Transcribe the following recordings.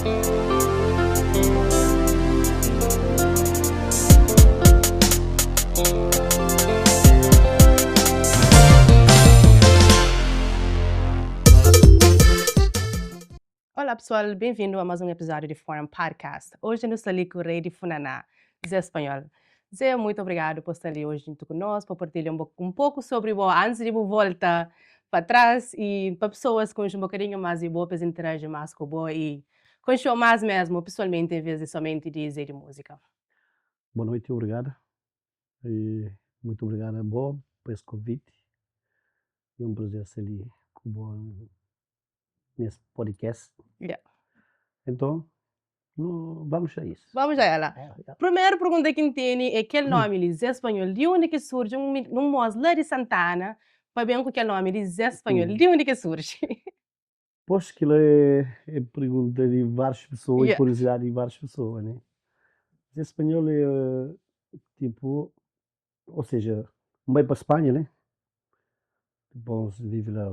Olá pessoal, bem-vindo a mais um episódio de Forum Podcast. Hoje nu sta li ku rei di Funaná, Zé Spanhol. Zé, muito obrigado por sta li hoje junto ku nos, pa partilha um, um pouco sobre bo antes di bu volta pa trás e pa pessoas konxe um bocadinho mais di bo, pa es interage mais ku bo e konxe mais mesmo pessoalmente em vez de somente di Zé di música. Boa noite, obrigado. E muito obrigado a bo pa es convite. É um prazer estar ali ku bo nesse podcast. Yeah. Então, no, vamos a isso. Vamos a ela. Yeah. Primeira pergunta ki N tene é kel nomi li, Zé Spanhol, di undi ki surgi un, un mos la di Santana pa ben ku kel nomi di Zé Spanhol, di undi ki surgi? Pois, kila é, é pergunta di várias pessoas, Yeah. curiosidade di várias pessoas, né? Zé Spanhol é tipo, ou seja, N bai pa Spanha, né? Bom, vive la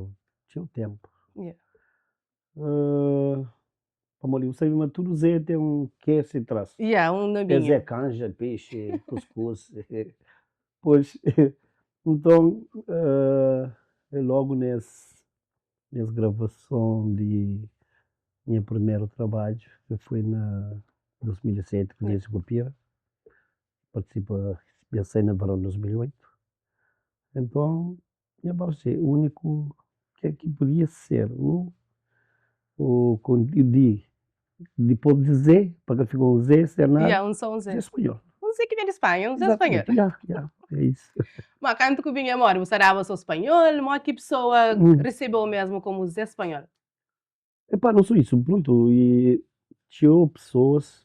txeu tempu. Yeah. Uh, pamodi bu sabe ma tudu Zé ten un ke si tras. Yeah, un É nominhu. Zé kanja, peixe, kuskus. Pois, nton, uh, é logu nes nes gravason di nha primeru trabadju, ki foi na 2007 ku Yeah. Zé Sicupira, partisipa, ben sai na veron di 2008. Enton, nha parse úniku ke ki podia ser u u di dipôs di Zé, pa ka fika un Zé sen nada, Yeah, un só un Zé. Zé spanhol. Un Zé ki ben di Spanha, un Zé spanhol. Exatamente, ya, ya, é isso. Ma kantu ku binha modi, bu sta daba só spanhol? Modi ki pesoa Hum. resebeu mesmu komu Zé spanhol? Epá, não só isso, pronto, e txeu pessoas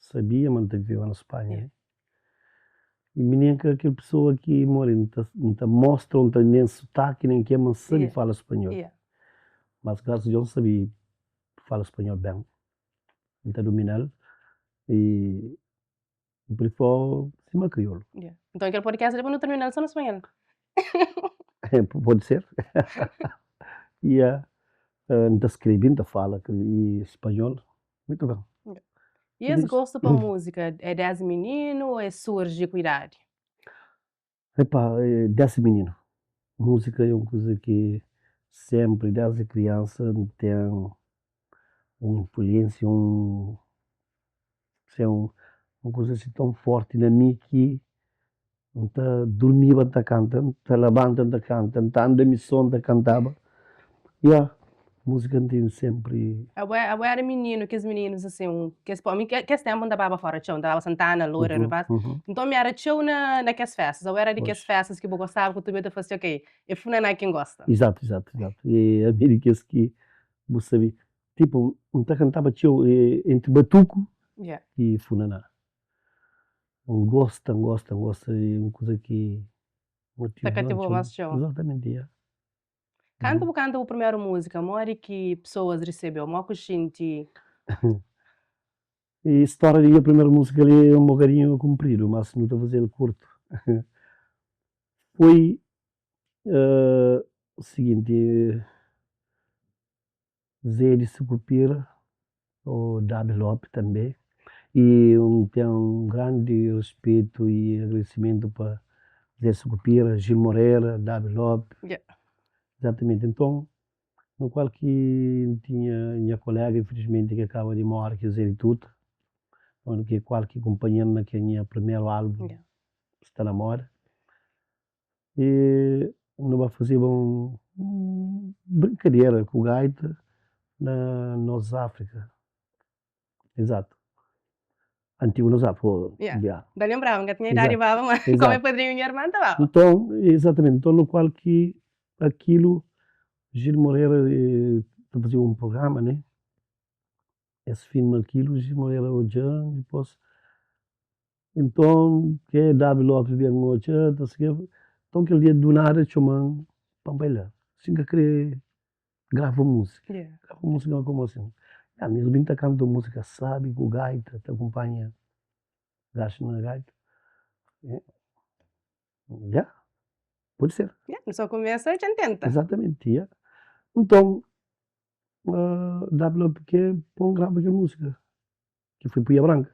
sabia ma N ta viveba na Spanha, né? E mi nen ka kel pessoa ki modi N ta N ta mostra ou N ta nen sotaki nen ke, ma N sabe Yeah. fala spanhol. Yeah. Mas graças a Deus N sabe fala spanhol ben, N ta dominal e N pode fla sima kriolu. Yeah. Nton kel podcast li pa nu terminal so na spanhol. Pode ser. Yeah. N ta skrebe, N ta fala spanhol muitu ben. E es gostu pa múzika é desdi mininu ou é surji ku idadi? Epá, desdi mininu. Múzika é un kuza ki senpri, desdi kriansa, N ten un influênsia, un un kuza asi ton forti na mi ki N ta durmiba N ta kanta, N ta labanta N ta kanta, N ta anda mi so N ta kantaba. Ya, múzika N tene senpri. Abo abo era mininu, kes mininus asin, kes po mi kes tempu N ta baba fora txeu, N ta baba Santana, Loura, Ribas, nton mi era txeu na na kes festas. Abo era di kes festas ki bu gostaba ku tu bia ta fasi ok, é funaná ki N gosta. Izatu, izatu, izatu. E ami di kes ki bu sabe, tipu N ta kantaba txeu entri batuku i funaná. N gosta, N gosta, N gosta di un kuza ki Ta kativau más txeu. Exatamente, ya. Kantu bu kanta bu primeru múzika, modi ki pesoas resebeu? Modi ku xinti? E stória di nha primeru múzika li é un bokadinhu kunpridu, mas nu ta faze-l kurtu. Foi siginti, Zé di Sicupira, o Dabi Lope tanbe, y N ten un grandi ruspetu y agradesimentu pa Zé Sicupira, Gil Moreira, Dabi Lope, izatamenti. Nton, no kual ki N tinha nha kolega, infilismenti ki kaba di more, ki é Zé di Tuta, ki kual ki kunpanha-m na kel nha primeru albun, Sta na Moda. E nu ba fazeba un brinkadera ku gaita na Nos Áfrika. Exato. Antigu Nos Áfrika. Ya. Ya. N ta lenbraba, N ka tinha idadi baba, ma Exato. komu é padrinhu nha irman, N ta baba. Nton, exatamente. Nton, no kual ki akilu, Gil Moreira ta fazeba un prugrama, ne? Es filma akilu, Gil Moreira odja-m, dipôs Nton, ke Davi Lopes ben odja, ta skrebe, nton kel dia du nada txoma-m pa N bai la. Si N ka kre grava múzika. Grava múzika ma komu asin? Ya, mi es bin ta kanta un múzika sabi ku gaita, ta kunpanha gaxu na gaita. Ya, pode ser. Ya, nu so kumesa dja N tenta. Exatamenti, ya. Nton. WP ke pô-m grava kel múzika, ki foi Puia Branka.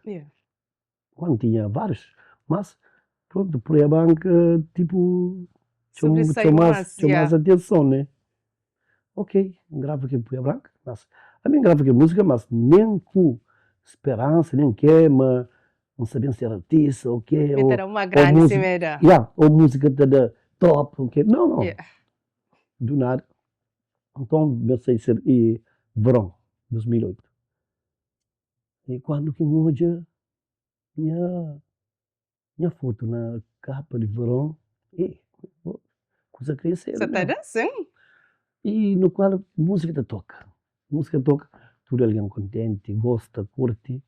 Quando tinha vários, mas pronto, Puia Branka tipo txoma más, txoma más atenson, né? Ok, N grava kel Puia Branka, mas ami N grava kel múzika, mas nen ku speransa, nen ke ma N sa ben ser artista o ke, o múzika, ya, o múzika ta da top, o ke, não, não, do nada. Nton, ben sai ser e veron 2008. E kuandu ki N odja nha nha fotu na kapa di veron, e kuza ka é sériu Sa ta nau. da sin. I no kual musika ta toka, musika toka, tudu algen kontenti, gosta, kurti.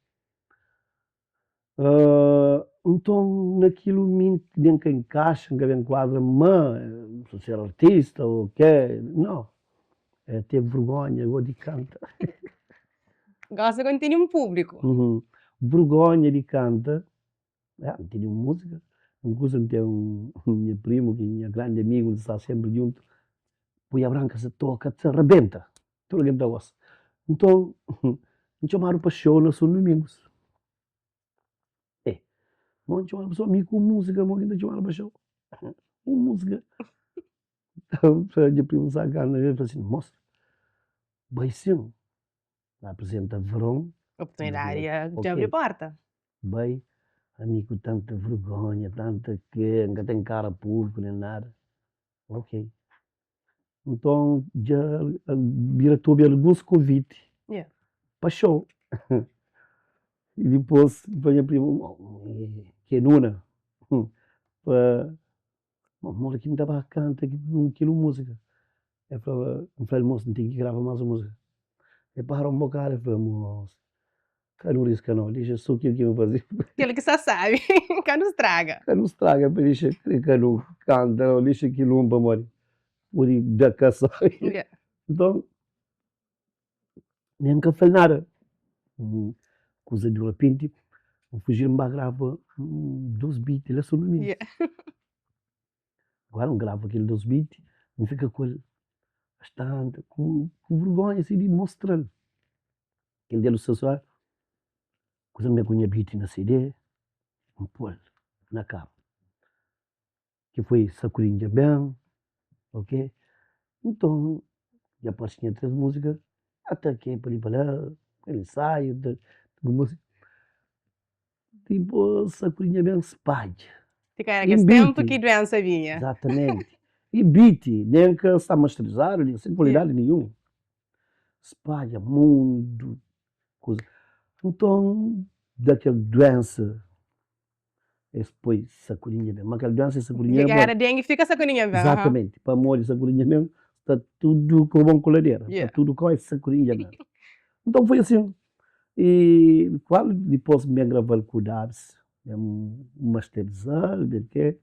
Nton na kilu mi nen ka inkaxa, N ka ben kuadra ma N ta ser artista o ke, nau. É ten vergonha go di kanta. Gosta quando tene un público. Vergonha di kanta, N tene un múzika, un kuza N ten nha primu ki nha grandi amigu, nu ta sta sempri djuntu, Puia Branka sa toka ta rabenta, tudu algen ta gosta. Nton N txomadu pa xou na Son Domingos. Eh, mo N txomadu pa xou, mi ku múzika mo ki N ta txomadu pa xou? Un múzika. Nha primu sa kanta, el fla sin, mos, bai sin, na aprizenta veron. Oportunidadi dja abri porta. Bai, ami ku tanta vergonha, tanta ke, N ka ten kara públiku nen nada. Ok. Nton dja bira ta obi alguns konviti pa xou. I dipôs N fla nha primu, ke nuna pa modi ki N ta ba kanta kel múzika? El fla, N fla-l, mos, N ten ki grava más un múzika. El para un bokadu, el fla, mos, ka nu riska nau, dexa so kel ki nu faze. Kel ki sta sabi, ka nu straga. Ka nu straga pa dexa ka nu kanta nau, dexa kel un pamodi pode da ka sabi. Nton, nen N ka fla-l nada. Kuza di rapenti, N fuji N ba grava dos beat la São Domingos. Agora N grava kel dos beat, N fika ku el bastante, ku vergonha si di mostra-l. Kel dia lu sta suave, kuza N ben ku nha beat na CD, N pô-l na karu. Ki foi Sakurin dja ben, ok. Nton, dja parse nha 3 múzika, ata ke pa li pa la, kel ensaiu, Dipôs sakurinha ben spadja. Fika era kes tenpu ki duensa binha. Exatamente. I biti, nen ka sta masterizadu, nen sen kualidadi nenhun. Spadja mundu kuza. Nton, da kel duensa, es poi sakurinha ben. Ma kel duensa é sakurinha ben. Era dengue, fika sakurinha ben. Exatamente. Pamodi sakurinha ben, sta tudu kobon ku ladera. Pa tudu kau é sakurinha ben. Nton foi asin. I kual dipôs N ben grava-l ku Dabs, ben masterizal, ben ke.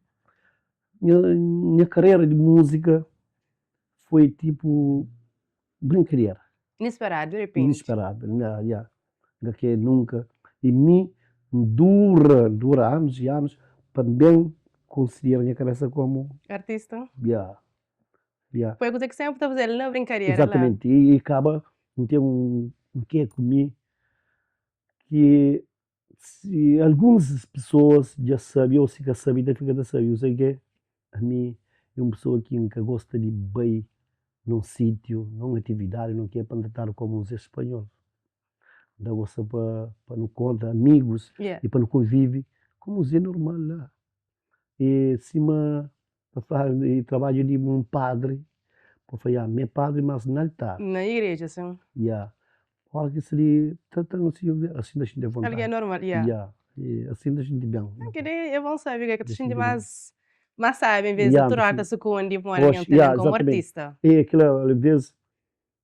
Nha nha karera di múzika foi tipu brinkadera. Inesperadu, di repenti. Inesperadu, nha, ya. Nga ke nunka. I mi N dura, N dura anus i anus pa N ben konsidera nha kabesa komu. Artista. Ya. Ya. Foi kuza ki senpri ta faze-l na brinkadera la. Exatamente. I kaba N ten un ke ku mi ki si alguns pesoas dja sabe ou si ka sabe ta fika ta sabe. Usai ke ami é un pesoa ki N ka gosta di bai nun sitiu, nun atividadi, nun ke pa N tratadu komu un Zé Spanhol. N ta gosta pa pa nu konta amigus i pa nu konvivi komu un Zé normal la. E sima Ta fla e trabadju di un padri, pa fla ya mi é padri mas na altar. Na igreja sin. Ya, ora ki sta li ta ta si asin ta xinti avontadi. Algen normal, ya. Ya, asin ta xinti ben. Keli é bon sabi, ke ta xinti mas mas sabi en vez di tudu ora ta sukundi pamodi algen ta ben komu artista. E kila alves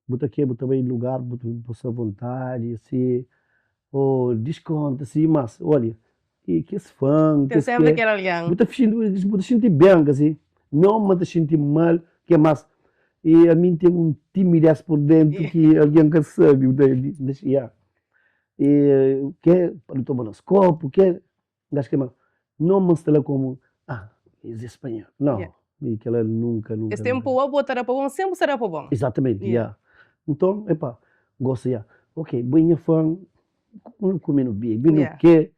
Bu ta ke bu ta bai lugar bu ta bu sta avontadi si o diskonta si mas olha e kes fan Ten kes senpri ke kel algen. bu ta xinti bu ta xinti ben kasi no ma ta xinti mal ke mas e ami N ten un timidez por dentu ki algen ka sabi bu ta ya e ke pa nu toma nos kopu ke N acho ke ma no ma sta la komu ah es é spanhol no mi kela nunka nunka Es tempu bo ta da pa bon senpri sta da pa bon. Exatamente ya nton epa. Gosta ya. Ok, bo é nha fã, nu kume nu bebe, nu ke.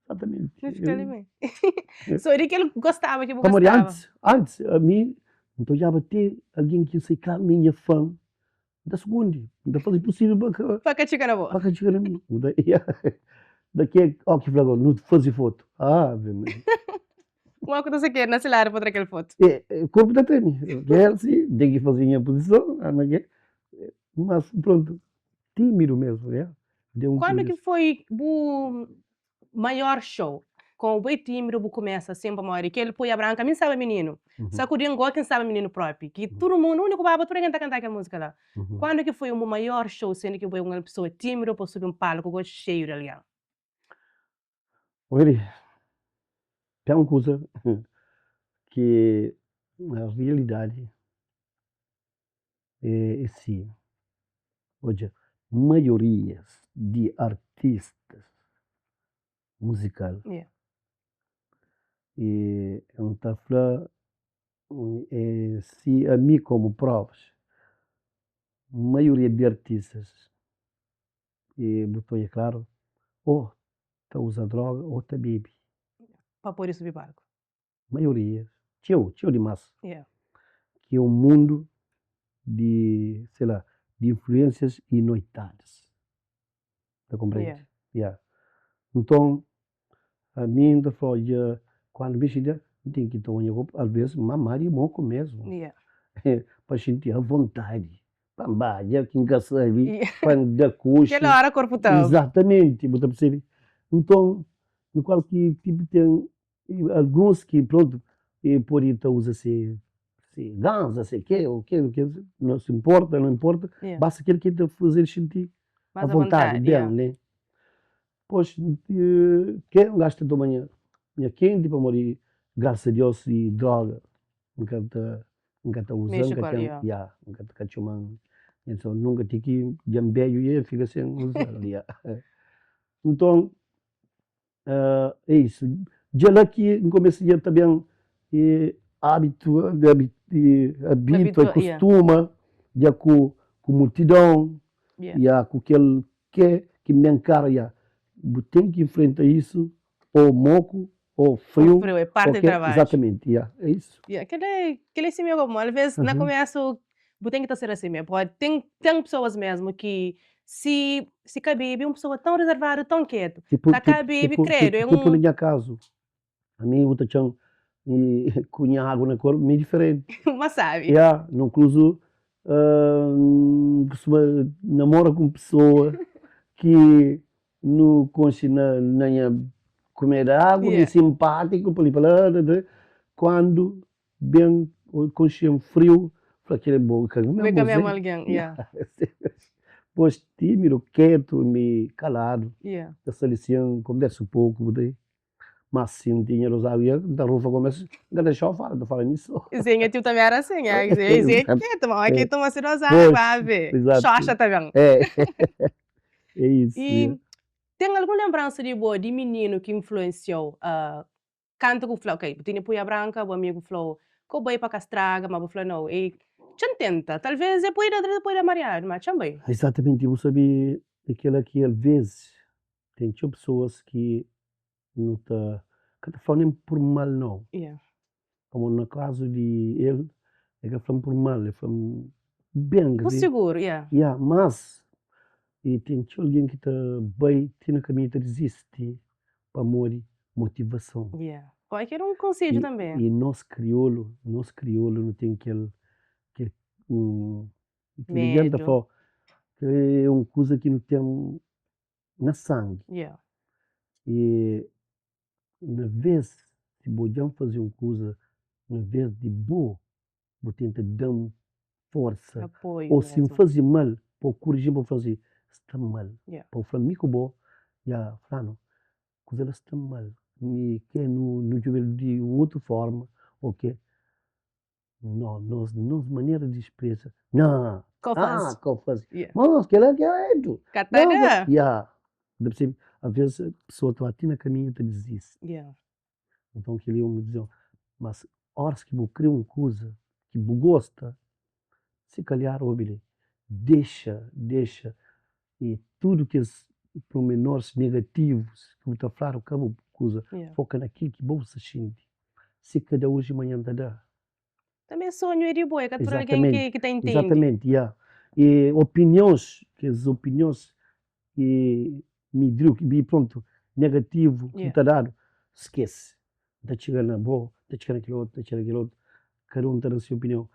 Exatamente. Nu fika li ben. So di kel gostaba ki bu Pamodi gostaba. antis, antis ami N ta odjaba te algen ki N sai klaru mi é nha fã, N ta sukundi, N ta faze pusível pa ka. Pa ka txiga na bo. Pa ka txiga na mi. N ta ya. Da ke óki fla gó, nu faze fotu. Ave Maria. Kuma ku ta sakedu na se ladu pa tra kel fotu? E, korpu ta treme. Kel si, N ten ki faze nha puzison, na ke. Mas prontu, tímidu mesmu, ya. Deu un Quando ki timidez. foi bu maior show? Como bu é tímidu bu kumesa assim pamodi kel Poia Branca mi n'staba mininu, Sakudin go ki n'staba mininu propi, ki tudu mundu undi ku baba tudu algen ta kanta kel múzika la. Quando ki foi bu maior show sendo ki bu é un pessoa tímidu pa subi un palku go xeiu di algen? Oi, ten un kuza ki na realidadi É si, odja, maiorias di artistas muzikal e N ta fla é si ami komu provas, maioria di artistas e bu ta odja klaru ô ta uza droga ô ta bebe. Pa pode subi palku. Maioria, txeu, txeu dimás, ki é un mundu di, sei la, di influênsias i noitadas. Ta konprende? Ya. Nton, ami N ta fla, odja, kandu mi xinti, N ten ki toma nha kopu, alvês mamá di moku mésmu, pa xinti avontadi, pa N badja ki N ka sabe, pa N da koxi. Kel óra korpu ta. Izatamenti, bu ta persebe? Nton, no kual ki tipu ten E alguns ki prontu e pode ta uza se se ganza se ke o ke o ke no se inporta no inporta basta kel ki ta fazel xinti Mais a vontadi avontadi ben ne pois ke un gaju ta toma nha nha kenti pamodi grasas a Dios i droga N ka ta N ka ta uza Mexe N ka ku el ten ya. ya N ka ta txoman nunka ti ki dja N bedju dja N fika sen uza ya nton É isu. Dja la ki N kumesa dja ta ben abitu, abitua i kustuma dja ku multidon, ya ku kel ke ki N ben kara ya. Bu ten ki nfrenta isu o moku o friu. O friu, é parti di trabadju. Izatamenti, ya, é isu. Ya, kel é si mesmu, alvês na kumesu Bu ten ki ta ser asi mé. Pode ten ten pesoas mesmu ki si si ka bebe un pesoa tão reservadu, tão ketu. Tipo, Ta ka bebe, tipo, kredu, é tipo na un. nha kazu, ami bu ta txan ku nha agu na korpu, mi é diferenti. Uma sabi. Ya, no kruzu N kustuma namora ku un pesoa ki nu konxe na na nha kume di agu, mi simpátiku pa li pa la, kuandu Ben konxe-m friu, fla kel bo ka Bo é ka mesmu algen, yeah. Pos tímidu, ketu, mi kaladu, Yeah. ta sta li sin, konbersu poku bu ta Mas si N tinha dos agu, N ta rufa konbersu, N ka ta dexau fala, N ta fala mi so. Zé nha tiu tambi era asin, é, Zé é ketu, ma oki toma si dos agu, ave, xoxa ta ben. É, é isu. I ten algun lenbransa di bo di mininu ki influensiau Kantu ku fla, ok, bu tene puia branka, bu amigu fla-u, Ka bu bai pa ka straga, ma bu fla, Nau, e txa-m tenta, talvês e poi da dretu, poi da mariadu, ma txa-m bai. Izatamenti, bu sabe é kela ki alvês ten txeu pesoas ki nu ta ka ta fla-u nen pur mal nau, pamodi na kazu di el, el ka fla-m pur mal, el fla-m ben, Bu siguru, yeah. Yeah, mas e ten txeu algen ki ta bai ti na kaminhu ta dizisti pamodi motivason. Yeah. Pode ki era un konsedju tanbe. I nos kriolu, nos kriolu nu ten kel, kel kel ta Medu. fla, é un kuza ki nu ten na sangi. Yeah. I na vez di bo dja-m faze un kuza, na vez di bo, bu tenta da-m forsa, Apoiu ô si N mesmu. faze mal, pa bu koriji-m, pa bu fla-m si, sta mal. Yeah. Pa bu fla-m mi ku bo, ya, flanu, Kuza la sta mal, mi ke nu nu djobe-l di un otu forma o ke no nos nos manera di spresa na Ka ah faze. ka faze Yeah. mas kela ki é Ka ta da. ya bu ta percebe alvez pesoa ta ba ti na kaminhu ta diziste Yeah. nton keli é un dizon mas oras ki bu kre un kuza ki bu gosta si kalhar obi li dexa dexa. I tudu kes purmenoris negativus ki bu ta fladu ka bu kuza, foka na kil ki bo bu sta xinti. Si ka da oji manhan ta da. Tanbe sonhu é di bo, é ka tudu algen ki ta intende. Exatamente, ya. I opinions, kes opinions ki midriu, ki prontu, negativu ki bu ta dadu, skese. N ta txiga na bo, n ta txiga na kel otu, n ta txiga na kel otu, kada un ta da si opinion.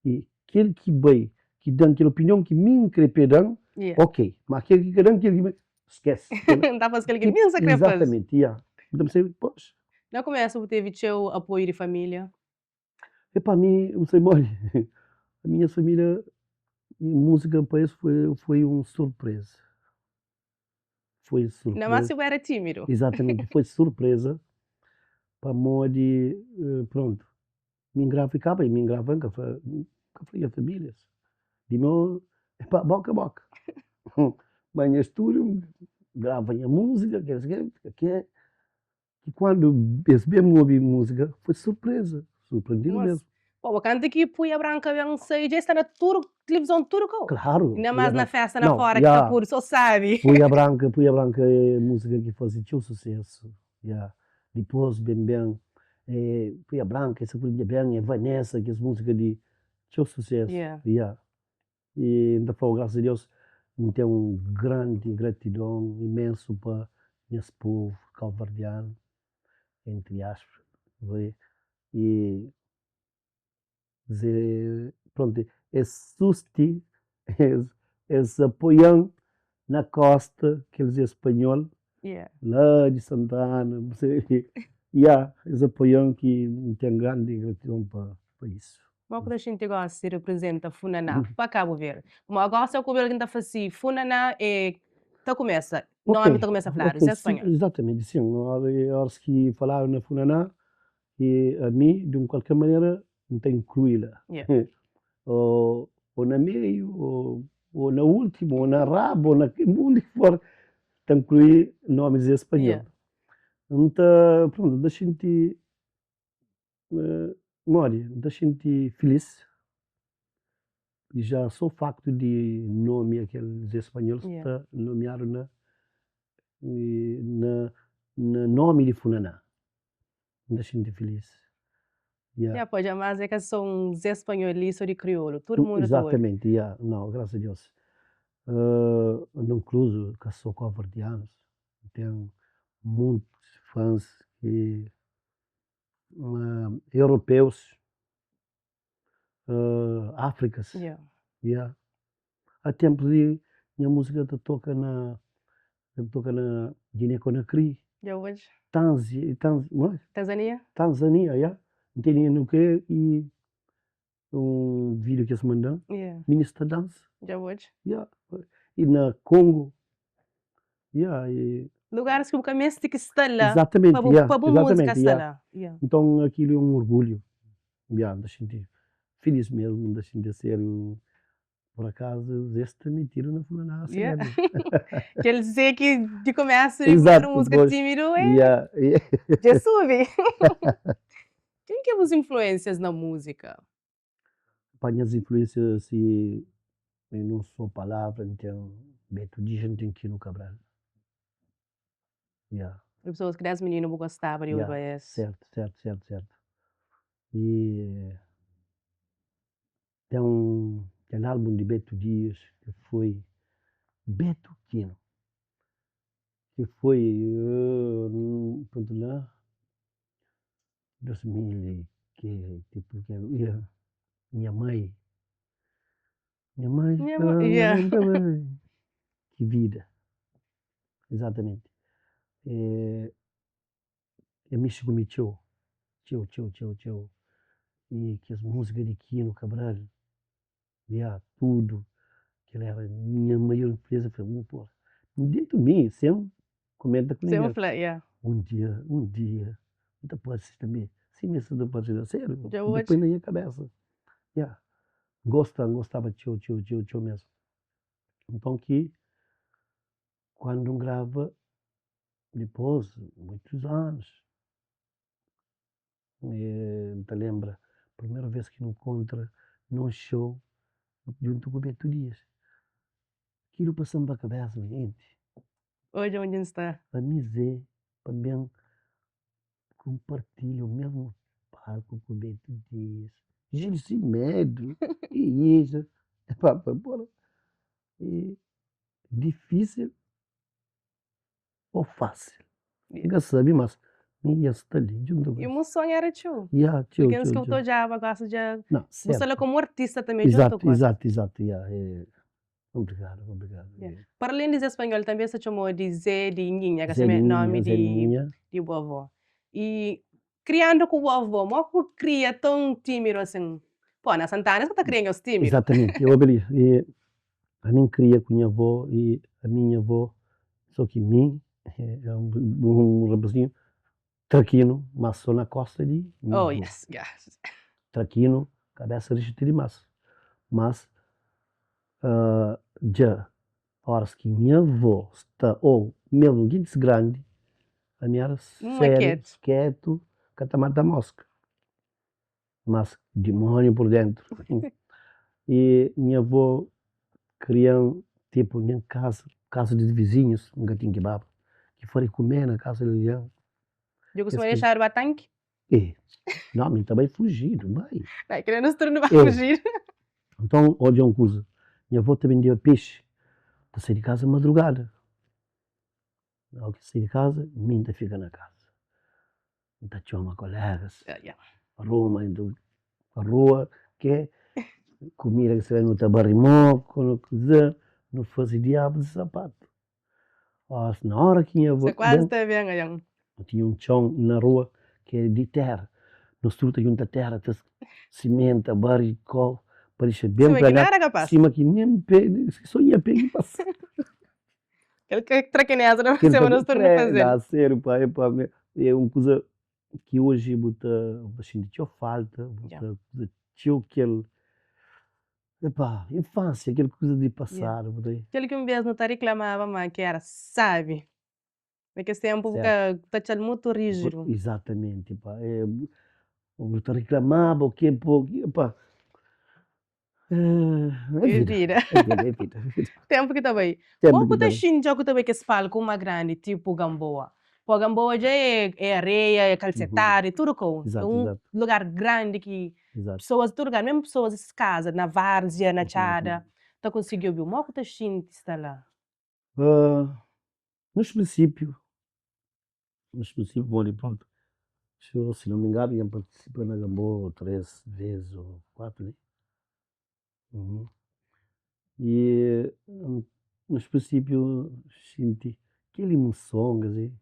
I kel ki bai, ki da-m kel opinion ki mi N kre pa e da-m, ok. Ma kel ki ka da-m kel ki mi, skese. N ta faze kel ki mi N sa kre faze. Exatamente, ya. N ta pensa, poxa. Na kumesu bu tevi txeu apoiu di família? Epa, mi, N sai modi, ami nha família, múzika pa es foi un surpreza. Foi surpreza. Ainda más si bu éra tímidu. Exatamente, foi surpreza pamodi, prontu, Mi ngrava i kaba, i mi ngrava N ka fla, N ka fla nha familias di meu é pa boka boka. Ba nha studiu, N grava nha musika, ke ke ke, ki kuandu es ben obi musika foi surpreza, surprendidu mesmu. Bo bo kantu ki Puia Branka ben sai dja e sta na tudu tilivizon tudu kau. Klaru. Inda mas na festa na fora ki ta pudu so sabi. Puia Branka, Puia Branka é musika ki fazi txeu susesu. Ya, dipôs ben ben Puia Branka, Essa Purinha Ben, é Vanessa, kes múzika di txeu susésu. Ya, i N ta fla-u grasas a Deus N ten un grandi gratidon imensu pa nhas povu kauverdianu, entri aspas, i Ze, pronto, es susti, es apoia-m na kósta, kel Ze spanhol, la di Santa Ana, ya, es apoia-m ki N ten grandi gratidon pa isu. Mo ku ta xinti gosi di riprizenta Funaná pa Kabu Verdi? Pamodi gosi é ku algen ta fla si Funaná é ta kumesa, nomi ta kumesa fladu, Ze spanhol. Izatamenti, sin, óras ki faladu na Funaná, I ami, di un kualker manera, N ta inklui la. Ô na meiu, ô na últimu, ô na rabu, ô na undi ki for, ta inklui nomis di spanhol. N ta, prontu, N ta xinti, modi? N ta xinti filis, i ja so faktu di nomia kel Zé Spanhol sta nomiadu na na nomi di Funaná. N ta xinti filis. Ya. Ya, pois, mas é ka só un Zé Spanhol li, só di kriolu. Tudu mundu ta obi. Exatamente, ya. Nau, grasas a Deus. Inkluzu ka só kabuverdianus, ten muntis fãs ki europeus, Áfrikas, ya. A tenpus di nha múzika ta toka na ta toka na Guiné Conakry, Tanzi Tanzi Tanzania, Tanzania ya. N tene nu ke i un vídiu ki es manda-m, minis ta dansa. Dja bu odja? Ya. I na Kongu, ya. I Lugaris ki bu ka meste ki sta la pa bu pa bu múzika sta la. Nton akilu é un orgulhu. Ya, N ta xinti filis mesmu, N ta xinti asériu. Pur akazu, Zé sta metidu na funaná asériu. Kel Zé ki di kumesu di faze múzika tímidu é dja subi. Ken ki é bus influénsias na múzika? Pa nhas influénsia si em un só palavra, N ten Beto Dias, N ten Kino Cabral. Ya. E pessoas ki des mininu bu gostaba di obiba es. Sertu, sertu, sertu, sertu. E ten un kel album di Beto Dias ki foi Beto Kino, ki foi prontu na 2000 e ke tipo ke nha mai Nha mãe Nha mãe, yeah. Ki vida. Exatamente. E, e mexi ku mi txeu. Txeu, txeu, txeu, txeu. E kes múzika di Kino Cabral, yeah, tudu. Kel era nha maior influênsia. Fla, uh, pô, dentu mi, sen kumenta ku ningen. Sen fla, yeah. Un dia, un dia, N ta parse tanbe. Sima es ta parse la. Sériu, N ta poi na nha kabésa. Yeah. Gosta, N gostaba txeu, txeu, txeu, txeu mesmu. Nton ki kuandu N grava dipôs muitus anus, N ta lenbra primeru vês ki nu nkontra nun xou djuntu ku Beto Dias. Kilu pasa-m pa kabesa, gente. Odja undi N sta. Ami Zé pa ben konpartilha o mesmu palku ku Beto Dias, Gil Semedo, i isu, pa pa e difisil o fasil, N ka sabi mas mi dja sta li djuntu ku es. Imuson era txeu. Ya, txeu, Kenz txeu, ki bu ta txeu. odjaba gosi dja Não, bu sta la sertu. komu artista tanbe djuntu Izatu, ku es. izatu, izatu, ya, e obrigadu, obrigadu. Ya. Para alén di Zé Spanhol tanbe es ta txomau di Zé di Nhinha, ka Zé sa di nomi Nhinha, Zé di di Nhinha. di bu avó. I kriandu ku bu avó, mo ku kria ton tímidu asin? Po, na Santana es ka ta kria nhos tímidu. Izatamenti, obi li, e ami N kria ku nha avó i ami nha avó, so ki mi é un rapazinhu trakinu, mas so na kosta di nha Oh avó. yes, yes. Trakinu, kabesa rixu ti dimas, mas dja Óras ki nha avó sta ô mesmu gentis grandi, ami éra sériu, ketu, ka ta mata móska. Mas dimóniu pur déntu. I nha avó kria-m tipu nen kasa, kasa di vizinhus N ka ten ki baba, ki fari kume na kasa di algen. Dja kustuma dexadu ba tanki? E, no, mi ta bai fujidu, bai. Bai, kre nos tudu nu bai fujidu. Nton, odja un kuza, nha avó ta bendeba pexi, ta sai di kaza madrugada. Óki el sai di kaza, mi N ta fika na kaza. N ta txoma kolegas, ruma rua ke kumida ki sta la, nu ta bari moku, nu kuza, nu faze diabu di sapatu. Óras na óra ki nha avó Sa kuazi ta ben algen. Nu tinha un txon na rua ki era di téra. Nos tudu ta djunta téra, ta simenta, bari kó pa dixa ben Sima ki plagadu. nada ka pasa. Sima ki nen pé, so nha pé ki pasa. Kel trakineza na sima nos tudu nu faze-l. Kel sério pa, é pa, é un kuza ki oji bu ta xinti txeu falta, bu ta kuza txeu kel Epá, infância, kel kuza di pasadu bu ta. Kel ki un bês nu ta riklamaba ma ki éra sábi. Na kes ténpu bu ka ta atxa-l mutu ríjidu. Izatamenti, pá. Bu ta riklamaba o ke, pô, epá. É vida. É vida, é vida. Ténpu ki ta bai. Bo ku ta xinti dja ku ta bai kes palku uma grandi, tipu Gamboa. Pô, Gamboa dja é areia, é kalsetadu, é tudu kou. É un lugar grandi ki Pesoas di tudu lugar, mesmu pesoas di ses kaza, na várzia, na txada, ta konsigi obi-u. Mó ku ta xinti sta la? Nos prinsípiu, nos prinsípiu pamodi prontu, si no me engano dja N partisipa na Gamboa 3 ves o 4 ne? I nos prinsípiu xinti kel imuson, kes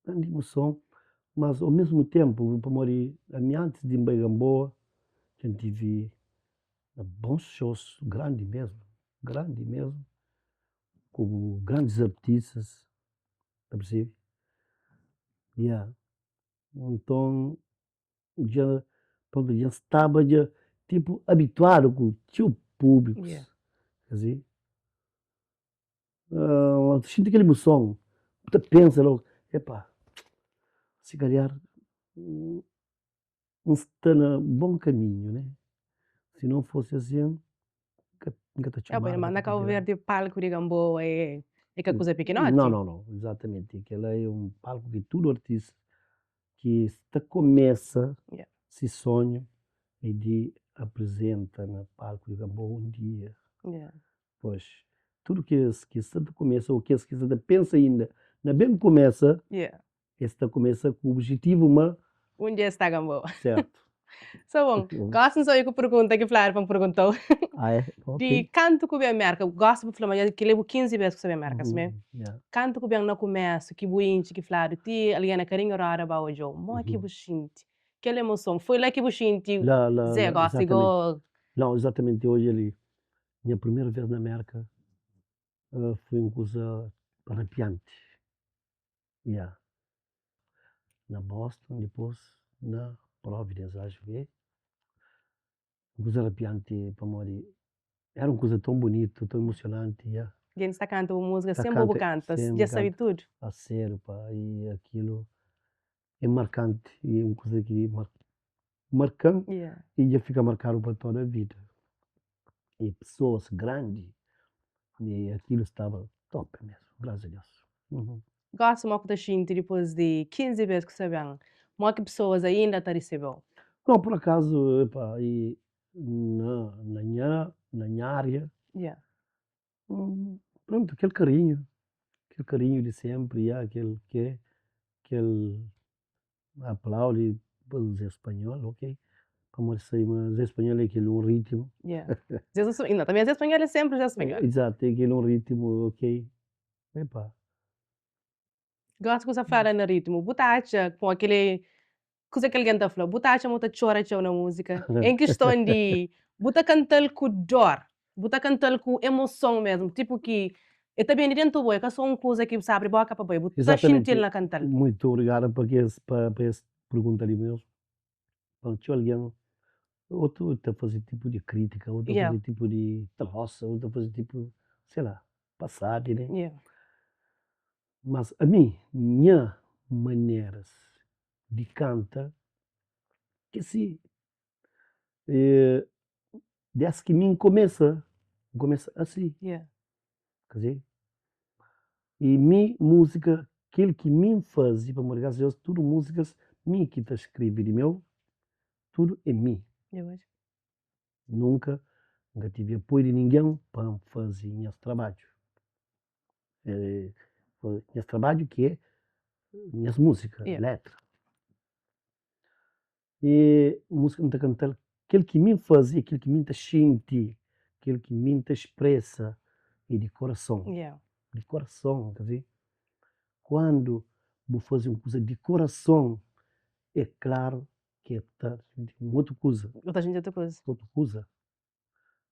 Grandi imuson, mas o mesmu tenpu, pamodi ami antis di N bai Gamboa dja N tivi bons shows, grandi mesmu, grandi mesmu, ku grandis artistas, ta persebi? Ya, nton dja, prontu, dja N staba dja tipu abituadu ku txeu públikus, asi. Ta xinti kel imuson, bu ta pensa logu, epa, si kalhar N sta na bon kaminhu ne, si non fosi asin N ka ta txomadu. Ma na Kabu Verdi palku di Gamboa é ka kuza pikinoti? No, no, no, izatamenti, kela é un palku ki tudu artista ki sta kumesa si sonhu é di aprizenta na palku di Gamboa un dia. Pois, tudu kes ki sta ta kumesa ô kes ki sta ta pensa inda na ben kumesa, es ta kumesa ku objetivu ma. Un dia es ta ganba. Sertu. So bon, gosi N sabe ku pergunta ki fladu pa N pergunta-u. Ah é? Ok. Di kantu ku ben Merka, gosi bu fla ma dja kel-li é bu 15 bes ku sta ben Merka, simé? Kantu ku ben na kumesu ki bu intxi ki fladu ti algen na karinhu roda ba odja-u, modi ki bu xinti? Kel emoson, foi la ki bu xinti La, la, Zé la, gosi izatamenti. go. Nau, izatamenti, odja li, Nha primeru vês na Mérka foi un kuza rapianti, ya. Na Boston, dipôs na Providence, axu ki é. Un kuza rapianti pamodi éra un kuza ton bunitu, ton emosionanti, ya. Gentis ta kanta bu múzika sen bo bu kanta, dja sabe tudu. Asério pa, i akilu é markanti, i é un kuza ki marka-m i dja fika markadu pa toda vida. E pesoas grandi. E akilu staba top mesmu, grasas a Deus. Gosi mo ku ta xinti dipôs di 15 bês ku sta ben? Mo ki pesoas ainda ta resebe-u? Não, por acaso, epa, e na na nha na nha área, Yeah. pronto, kel karinhu, kel karinhu di sempri, ya, kel ke, kel aplaudi pa Zé Spanhol, ok, pamodi sai ma Zé Spanhol é kel un ritmu. Yeah. Zé, não, também Zé Spanhol é sempre Zé Spanhol. Exato, é kel un ritmu, ok, epa. Gosi ku sa fala na ritmu, bu ta atxa ku akele kuza ki algen ta fla, bu ta atxa ma bu ta txora txeu na múzika? En kiston di bu ta kanta-l ku dor, bu ta kanta-l ku emoson mesmu, tipu ki e ta ben di dentu bo, é ka so un kuza ki bu sa abri boka pa bai, bu ta xinti-l na kanta-l. Muitu obrigadu pa kes pa es pergunta li mesmu. Pa txeu algen, otu ta faze tipu di kritika, otu ta faze tipu di trosa, otu ta faze tipu, sei la, pa sabi ne. Mas ami, nha maneras di kanta ke si, des ki mi N kumesa, N kumesa asi, ka si? I mi musika, kel ki mi N fazi, pamodi grasas a Deus tudu musikas mi ki ta skribi di meu, tudu é mi. Nunka N ka tivi apoiu di ningen pa N fazi nhas trabadju. Nhas trabadju ki é nhas múzika, letra. E múzika N ta kanta-l, kel ki mi N faze é kel ki mi N ta xinti, kel ki mi N ta spresa é di korason, di korason, ta vi? Kuandu bu faze un kuza di korason é klaru ki el ta xinti un otu kuza. El ta xinti otu kuza. Otu kuza.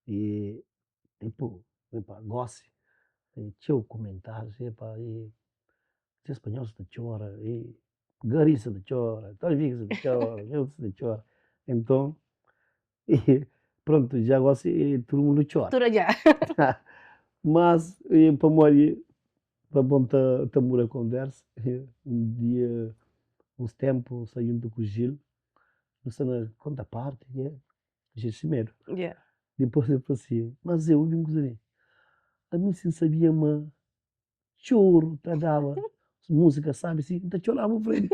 E tipo, epa, gosi ten txeu kumentárius, epa, e se spanhol sa ta txora, e Gari sa ta txora, Tony Fika sa ta txora, kel otu sa ta txora. Enton, prontu, dja gosi tudu mundu txora. Tudu dja. Mas, pamodi, pa bo ta ta muda konversa, un dia, uns tenpu, N sta djuntu ku Gil, nu sta na konta parti, Gil Semedo. Yeah. Dipôs el fla si, Má Zé, obi un kuza li, ami si N sabia ma txoru ta daba múzika sábi si, N ta txoraba bu frenti.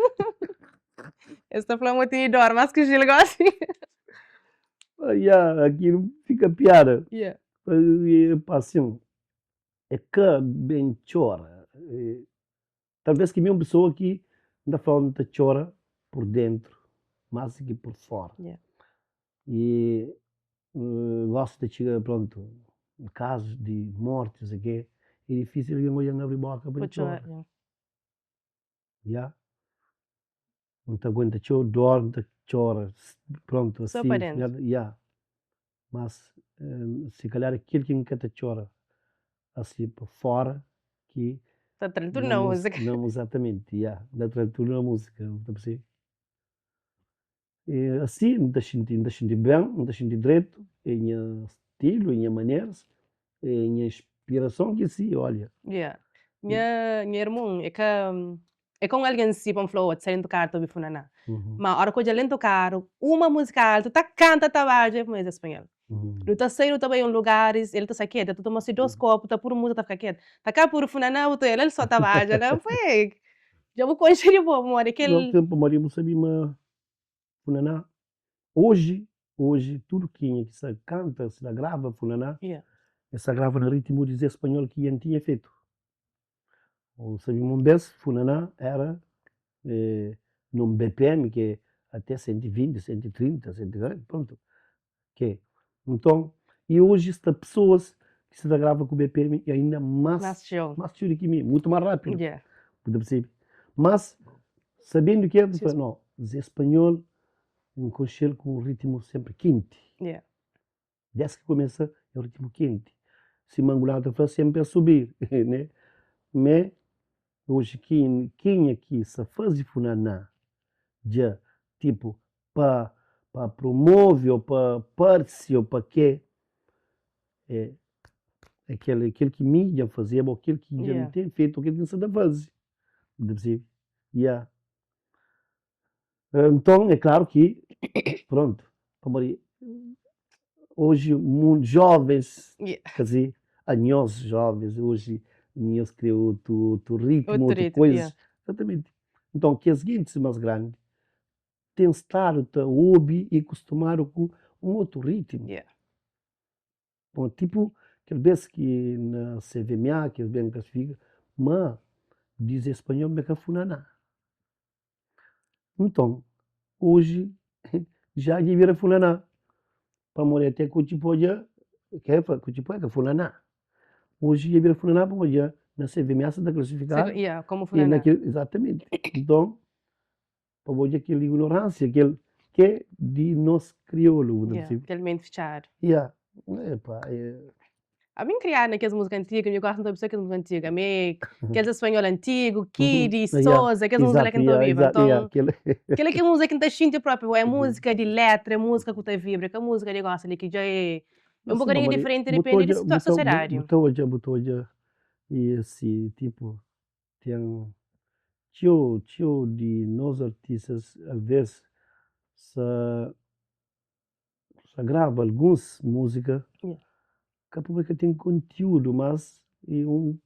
Es ta fla ma tene dor más ki Gil gósi. Ya, akilu fika piada. Yeah. Pa asin, é ka ben txora. Talvês ki mi é un pesoa ki N ta fla N ta txora pur déntu más di ki pur fóra. I gósi ta txiga prontu kazus di mórti, no sé ke, é difísil algen odja-m abri bóka pa N txora. Ya. N ta aguenta txeu dor, N ta txora, prontu, Sô asi, pa déntu. ya. Mas, si kalhar é kel ki N ka ta txora, asi pa fora, ki. Ta tra-l tudu na múzika. Na, izatamenti, ya. N ta tra-l tudu na múzika, bu ta persebi? E asi, N ta xinti, N ta xinti ben, N ta xinti dretu, é nha stilu, é nha maneras, é nha inspirason ki si, olha. Ya. Nha, nha irmon é ka, é ka un algen si pa N fla, oh, ta sai dentu karu ta obi funaná. Ma ora ku odja-l dentu karu, uma múzika altu, ta kanta, ta badja, el fla, es é spanhol. Nu ta sai, nu ta bai un lugaris, el ta sai ketu, el ta toma si dos kopu, ta puru múzika, ta fika ketu. Ta ka puru funaná, bu ta el, el so ta badja la. N fla, ei, dja bu konxe di bo, pamodi kel. Não, pamodi bu sabe ma funaná, oji, oji tudu kenha ki sa kanta, si ta grava funaná, e sa grava na ritmu di Zé Spanhol ki N tinha fetu. Bu sabe ma un bes funaná era nun BPM ki é até 120, 130, 140, prontu. Ke. Nton, i oji sta pesoas ki sta ta grava ku BPM i ainda más Más txeu. más txeu di ki mi, mutu más rápidu. Yeah. Bu ta persebi? Mas, sabendu ki el, fla, no, Zé Spanhol, N konxe-l ku un ritmu senpri kenti. Yeah. Des ki kumesa, é un ritmu kenti. Sima angulanu ta fla, senpri a subir, ne? Me, oji kenha ki sa faze funaná dja, tipu, pa pa promove ou pa parse ou pa ke é é kel kel ki mi dja fazeba ou kel ki dja N ten fetu ou kel ki N sa ta faze bu ta persebi ya nton é klaru ki prontu pamodi oji mundu jovens kasi. Anhos jovens oji nhos kre otu otu ritmu, Otu otu ritmu, yeah. koizas. Exatamente. Nton kes gentis mas grandi ten stadu ta obi i kustumadu ku un otu ritmu. Yeah. Bon, tipu kel bes ki na CVMA ki es ben klasifika ma dize spanhol ma e ka funaná. Nton, oji já dja bira funaná pamodi ate kutxi-pó dja ke fla kutxi-pó é ka funaná. Oji dja bira funaná pamodi dja na CVMA sa ta klasifikadu Yeah, komu i funaná. na kel izatamenti. Nton, pa bo odja kel ignoransia kel ke di nos kriolu bu ta Yeah, persebi? kel menti fitxadu. Yeah, epa é. Ami N kriadu na kes múzika antigu, mi gosta N ta obi sô kes múzika antigu. Ami é kes espanhol antigu, Kidy, Yeah, Sousa, kes múzika la exato, ki N ta yeah, obiba. exato, yeah, Nton, kel kel é ki múzika ki N ta xinti propi, é múzika di letra, é múzika ku ta vibra, é ka múzika di gosi li ki dja é Não, un sim, bokadinhu pamodi diferenti, bu ta dipende di odja, bu ta, bu, sosiedadi. bu ta odja, bu ta odja e si tipo ten txeu, txeu di nos artistas alvês sa sa grava alguns múzika ka pabia ka ten kontiúdu mas e un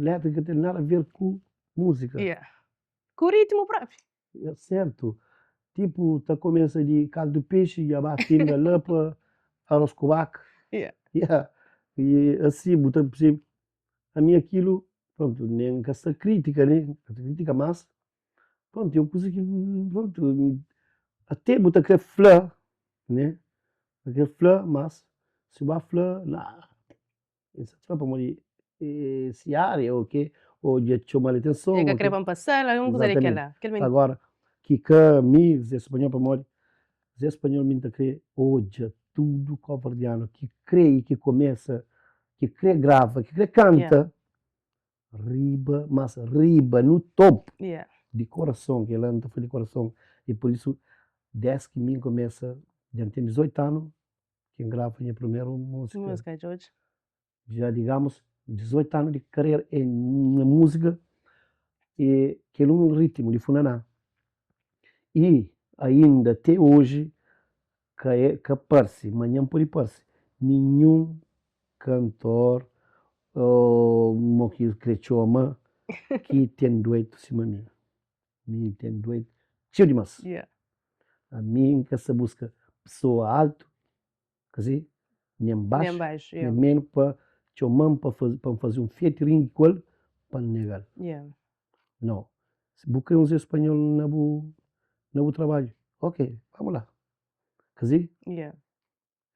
letra ki ka ten nada a ver ku múzika. Yeah. Ku ritmu propi. É sertu. Tipu ta kumesa di kaldu pexi dja ba finda la pa aros ku baka. Yeah. Yeah. E asi bu ta persebi ami akilu prontu nen ka sta kritika ne, ka sta kritika mas prontu é un kuza ki prontu ate bu ta kre fla ne, bu ta kre fla mas si bu ba fla la es ta fla pamodi si área o ke o dja txomal atenson E ka kre pa N pasa-l algun kuza di kel la. Exatamente. Agora ki ka mi Zé Spanhol pamodi Zé Spanhol mi N ta kre odja tudu koverdianu ki kre i ki kumesa ki kre grava ki kre kanta riba mas riba nu topu di korason kel la N ta fla di korason i pur isu des ki mi N kumesa dja N ten 18 anu ki N grava nha primeru múzika dja digamos 18 anu di karera na múzika e kel un ritmu di funaná i ainda te oji ka é ka parse manhan pode parse ninhun kantor ô mo ki kre txoma ki ten duetu sima mi mi N ten duetu txeu dimas ami N ka sa buska pesoa altu kasi nen baxu nen menu pa txoma-m pa N faze un featuring ku el pa N nega-l nau si bu kre un Zé Spanhol na bu na bu trabadju ok vamos la kasi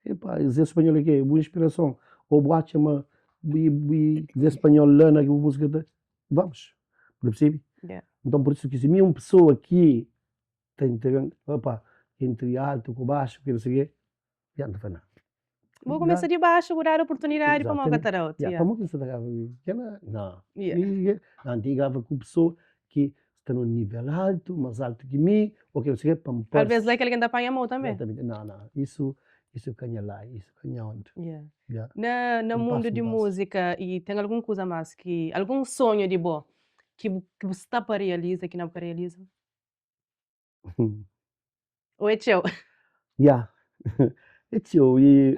epa Zé Spanhol é ke bu inspirason ô bu atxa ma Zé Spanhol la na bu múzika ta vamos bu ta persebi nton pur isu ki si mi é un pesoa ki ta intrega opa entri altu ku baxu ku não sei ke ya N ta fla na. Bu kumesa di baxu bu dadu oportunidadi pamodi ka ta da otu. Ya pamodi ki N sta ta grava kela na N ten ki grava ku pesoa ki sta na un nivel altu mas altu ki mi o ke não sei ke pa N parse. Alvês la kel algen ta panha mou tanbe. Exatamente na na isu isu ka nha lai isu ka nha onda. Ya. Na mundu di múzika i ten algun kuza mas ki algun sonhu di bo ki bu sta pa realiza ki na bu ka realiza? Ou é txeu? Ya, é txeu i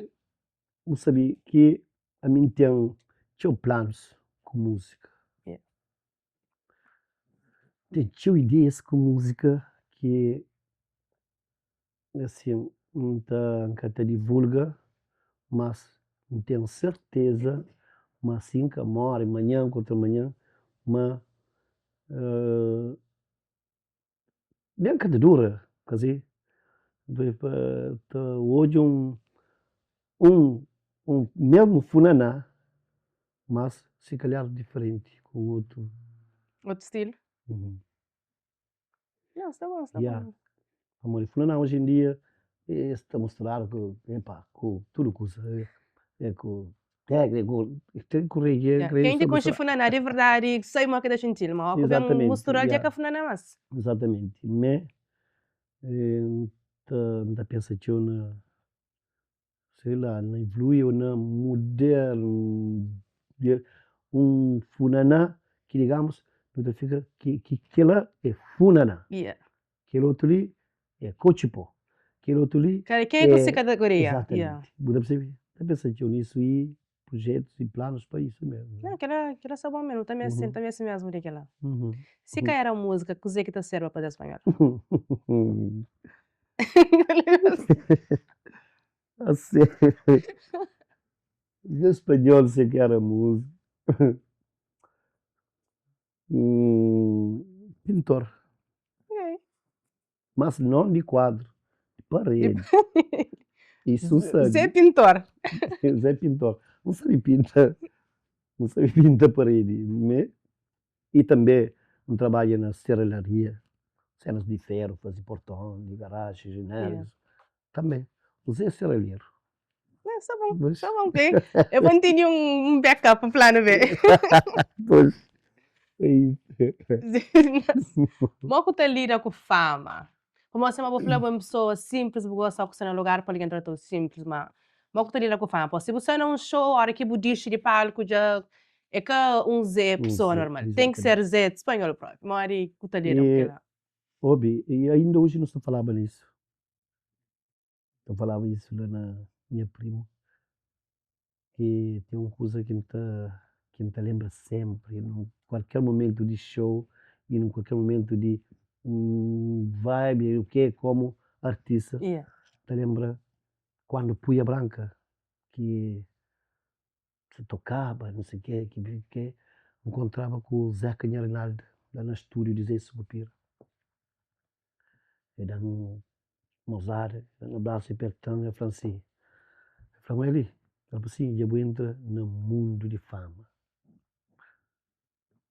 bu sabe ki ami N ten txeu planus ku múzika. N ten txeu ideias ku múzika ki asin N ta N ka ta divulga, mas N ten serteza ma si N ka móre manhan ku otu manhan ma Nen ka ta dura kasi pa ta odja un un un mesmu funaná mas si kalhar diferenti ku un otu. Otu stilu? Nau sta bon sta bon. Pamodi funaná oji en dia es ta musturadu ku epa ku tudu kuza ku Ken ki konxe funaná di verdadi sabe modi ki ta xinti-l, ma óki ben mustura-l dja ka funaná más. Exatamente, me N ta pensa txeu na sei la, na ivului ô na muda un funaná ki digamus nu ta fika ki kila é funaná. Kel otu li é kotxi-pó. Kel otu li Kada kenha ku se é. kategoria. Exatamente. Bu ta persebi? Ta pensa txeu nisu i. projetus i planus pa isu mesmu. Não, kela, kela sta bom mesmo, ta meste, ta meste mesmo di kela. Si ka era múzika, kuzê ki ta serba pa Zé Spanhol? Zé Spanhol si ka era múzika, pintor. Mas non di kuadru, di paredi. Isu N sabe. Zé Pintor. Zé Pintor. N sabe pinta, N sabe pinta paredi, me. I tanbe N trabadja na serralharia, senas di feru, faze porton di garaji, janelas, tanbe. N Zé serralheru. Não, sta bom, sta bom, ok. É bom tene um backup, um plano B. Pois. Mo ku ta lida ku fama? Pamodi sima bu fla bu é un pesoa simples, bu gosta ku sta na lugar pa algen trata-u simples, ma mo ku ta lida ku fama? Pamodi si bu sta na un show, ora ki bu dixi di palku dja é ka un Zé pesoa normal, ten ki ser Zé spanhol propi. Modi ku ta lida ku kila? Obi, i ainda oji nu sta falaba nisu. Ta falaba isu la na nha primu, ki ten un kuza ki N ta ki N ta lenbra senpri, nun kualker mumentu di show i nun kualker mumentu di vibe u ke komu artista, N ta lenbra kuandu Puia Branka ki ta tokaba no sei ke ki ke, N nkontraba ku Zeka Nha Rinalda la na studiu di Zé Sukupira. E da-m mozada, e da-m abrasu, e perta-m, e fla-m si, e fla-m, Eli, fla-m si, dja bu entra na mundu di fama.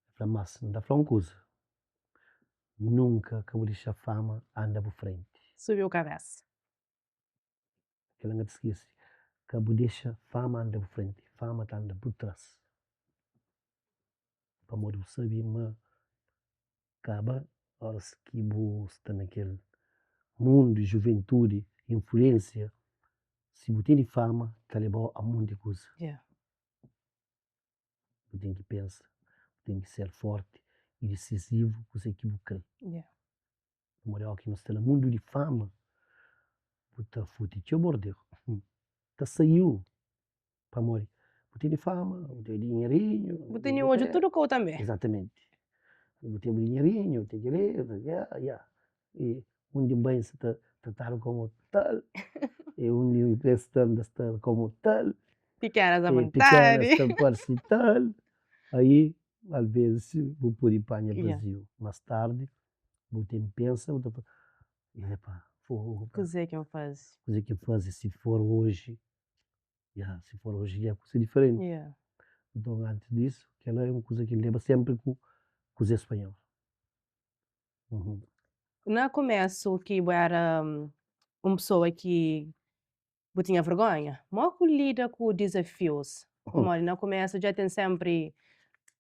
E fla-m, mas N ta fla-u un kuza, nunka ka bu dixa fama anda bu frenti. Subi-u kabesa. Kel-la N ka ta skese. Ka bu dexa fama anda bu frenti, fama ta anda bu tras. Pamodi bu sabe ma kaba óras ki bu sta na kel mundu di juventudi, influénsia, si bu tene fama ta leba-u a monti kuza. Bu ten ki pensa, bu ten ki ser fórti i disizivu kuzê ki bu krê. Pamodi óki nu sta na mundu di fama, bu ta futi txeu bordeu, ta saiu Pamodi bu tene fama, bu tene dinherinhu. Bu tene odju tudu kau tanbe. Izatamenti. Bu tene bu dinherinhu, bu ten keli, bu ten kela, ya. I undi N bai N sta ta tratadu komu tal, i undi N kre sta N ta sta komu tal. Pikenas a vontadi. Pikenas ta parsi tal. Aí alvezis bu pudi panha vaziu. Mas tardi bu ten pensa, bu ta fla, epa, fogu pa. Kuzê ki N fazi? Kuzê ki N fazi? Si for oji. Ya, si for oji dja kusa diferenti. Yeah. Nton, antis disu, kel-la é un kuza ki N leba sénpri ku ku Zé Spanhol. Uhum. Na kumesu ki bu éra un pesoa ki bu tinha vergonha, mó ku lida ku dizafius? Pamodi na kumesu dja ten sénpri,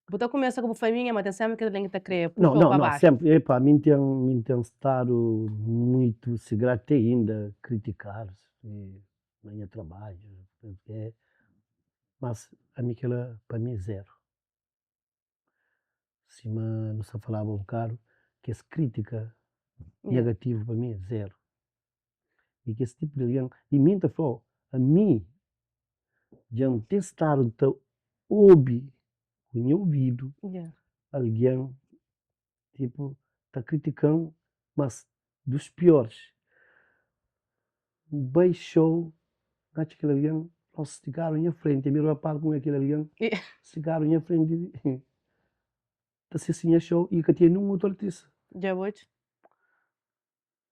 bu ta kumesa ku bu família, ma ten sénpri kes algen ki ta krê Não, puxa-u não, pa não, baxu. sénpri. Epa, mi N ten, mi N ten stadu muitu, si grati te inda, kritikadus e na nha trabadju, mas ami kila pa mi zeru. Sima nu sta falaba un bokadu, kes kritika negativu pa mi zeru. I kes tipu di algen, i mi N ta fla-u, ami dja N ten stadu ta obi ku nha obidu algen Tipo, ta kritika-m, mas dos piores. N bai show, N atxa kel algen, nos stikadu nha frenti, ami riba palku N kel algen stikadu nha frenti ta sisti nha show i ka tinha ninhun otu artista. Dja bu odja?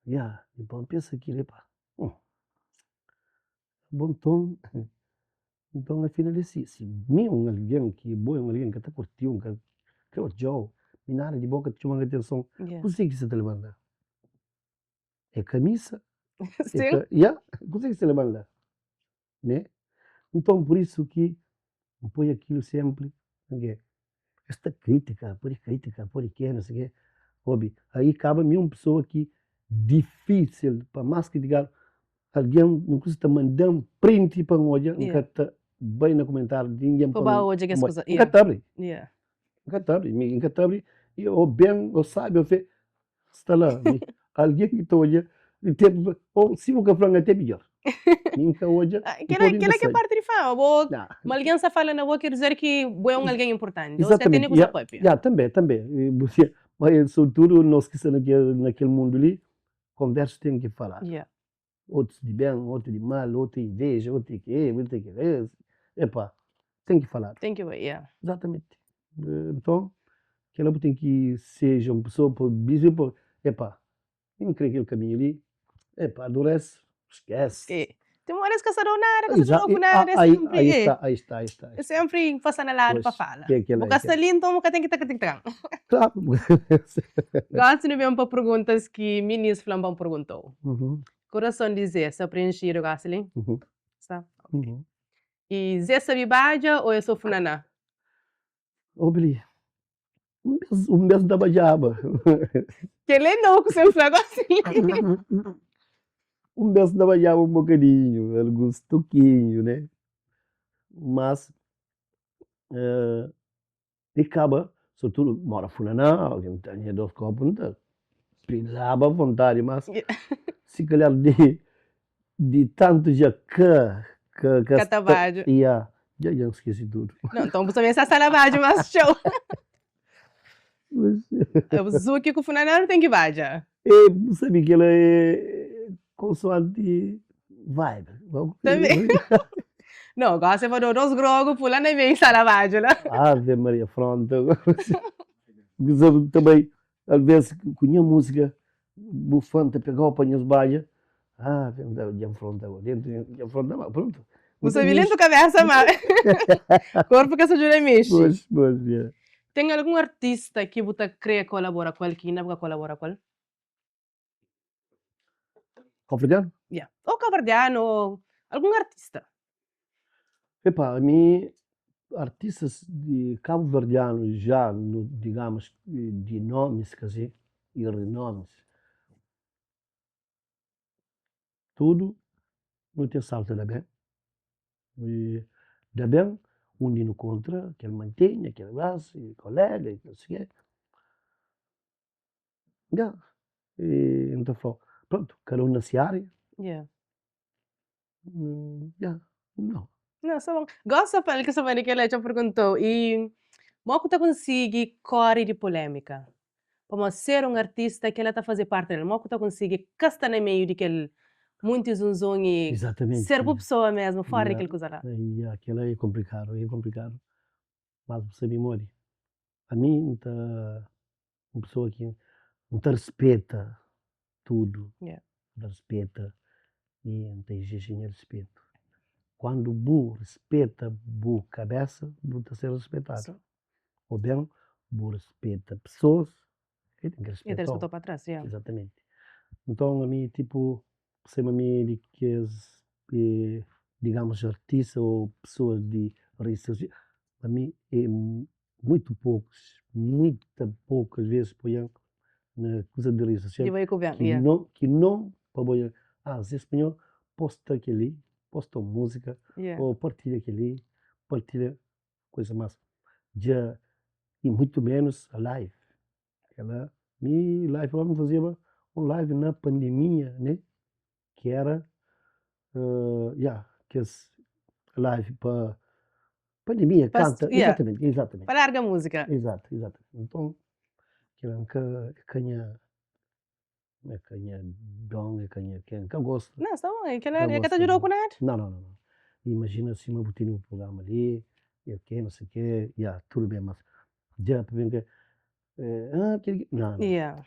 Ya, nton N pensa kila, epa, hum, bo nton, nton afinal é si, si mi un algen ki bo é un algen ki ka ta kurtiu, N ka kre odjau, mi nada di bo ka ta txoma-m atenson, kuzê ki sa ta leba-m la? É ka misa? É ka, ya, kuzê ki sa ta leba-m la? Ne? Nton pur isu ki N poi akilu senpri, N Es ta kritika, pode kritika, pode ke, no sei ke. Obi, aí kaba mi un pesoa ki difisil pa mas kritikadu, algen un kuza ta mandan print pa N odja, N ka ta bai na kumentariu di ningen pa ba odja kes kuza. N ka ta abri. N ka ta abri, mi N ka ta abri, o ben, o sabi, o fe, sta la. Algen ki ta odja, di tenpu, o si bu ka fla-m ate midjor. Mi N ka odja, Ah, N Kela, pode N ka kela que é sabe. parte di fama. Bo, Nah. ma algen sa fala na bo, quer dizer ki bo é un algen importanti. Ou si ka tene Exatamente, kuza ya, papia. ya, tanbe, tanbe. E bu sia, ma e sobretudu nos ki sta na kel, na kel mundu li, konversa ten ki faladu. Ya. Otus di ben, otu di mal, otu inveja, otu e ke, otu e ke, epa, ten ki faladu. Ten ki bai, ya. Exatamente. Nton, kila bu ten ki seja un pesoa pa bizi pa, epa, mi N kre kel kaminhu li, epa, do restu, skese. E, ten óras ka sa da-u nada, ka sa djuda-u ku nada, é Aí, senpri, aí e, sta, aí sta, aí sta. é senpri pasa na ladu pa Pois, fala. ke Bu kela, ka sta kela. li, nton bu ka ten ki ta kritika-m. Klaru. Gosi nu ben pa perguntas ki minis fla-m pa N pergunta-u. Kurason di Zé sta prenxidu gosi li? Sta? Ok. I Zé sabe badja ô é sô funaná? Obi li, un bes, un bes N ta badjaba. Kel-li é nobu ku sen fla gosi li. Un bes N ta badjaba un bokadinhu, alguns tokinhu, né? Mas E kaba, surtudu mora funaná, algin ta nha dos kopu N ta pilaba avontadi, mas si kalhar di di tantu dja ka ka ka ta badju. Ya, dja dja N skesi tudu. Não, nton bu sabe sa sala badju mas txeu. Zuki ku funaná nu ten ki badja. E bu sabe kela é konsoanti vibe. Também. Não, gosi é pa dou dos grogu pula na meio sala badju la. Ave Maria fronta. Bu sabe também, alvês ku nha música bu fã ta pegau pa nhos badja, ah dja fronta agora, dja fronta ma pronto. Bu sabe lentu kabesa ma korpu ka sa djuda mexi. Pois, pois, yeah. Ten algun artista ki bu ta kre kolabora ku el ki inda bu ka kolabora ku el? Kabuverdianu? Ya. Ou kabuverdianu ou algun artista. Epa, ami artistas di kabuverdianu ja digamos di nomis kasi i rinomis tudu nu ten salta da ben. Da ben undi nu kontra kel mantenha, kel abrasu, kolega i nau ke. Ya, i N ta fla-u, prontu, kada un na si aria. Ya. Ya, nau. Nau, sta bon. Gosi pa el ki sta fla di kel-la, dja N pergunta-u, i mo ku ta konsigi kóre di polémika? Pamodi ser un artista, kel-la ta faze parti del. Mo ku ta konsigi ka sta na meiu di kel munti zunzun i ser bu pesoa mesmu fora di kel kuza la? Ya, kel-la é konplikadu, é konplikadu. Mas bu sabe modi? Ami N ta un pesoa ki N ta rispeta tudu, N ta rispeta i N ta iziji nha rispetu. Kuandu bu rispeta bu kabesa, bu ta ser rispetadu. Ô ben, bu rispeta pesoas, el ten ki rispeta-u. Izatamenti. Nton, ami tipu, sima mi di kes digamos artista ô pesoas di redi sosial, ami é Muito poucos, muita poucas vezes poi-m na kuza di rede sosial ki no, ki no pa bo odja, ah Zé Espanhol posta kel-li, posta un múzika, ô partilha kel-li, partilha kuza más. Dja, i muitu ménus live. Kel-la, mi live la, mi fazeba un live na pandemia, ne, ki éra, ya, kes live pa pandemia, kanta, izatamenti, izatamenti. Pa larga múzika. Izatu, izatamenti. Nton, kel-la N ka, é ka nha, é ka nha don, é ka nha ke, N ka gosta. Nau, sta bon, kel-la ka ta djuda-u ku nada. Nau, nau, nau, nau. Imajina sima bu tene un prugrama li, e ok, no sei ke, ya, tudu ben, mas dja pa ben ke, ah, kel-li, nau, nau.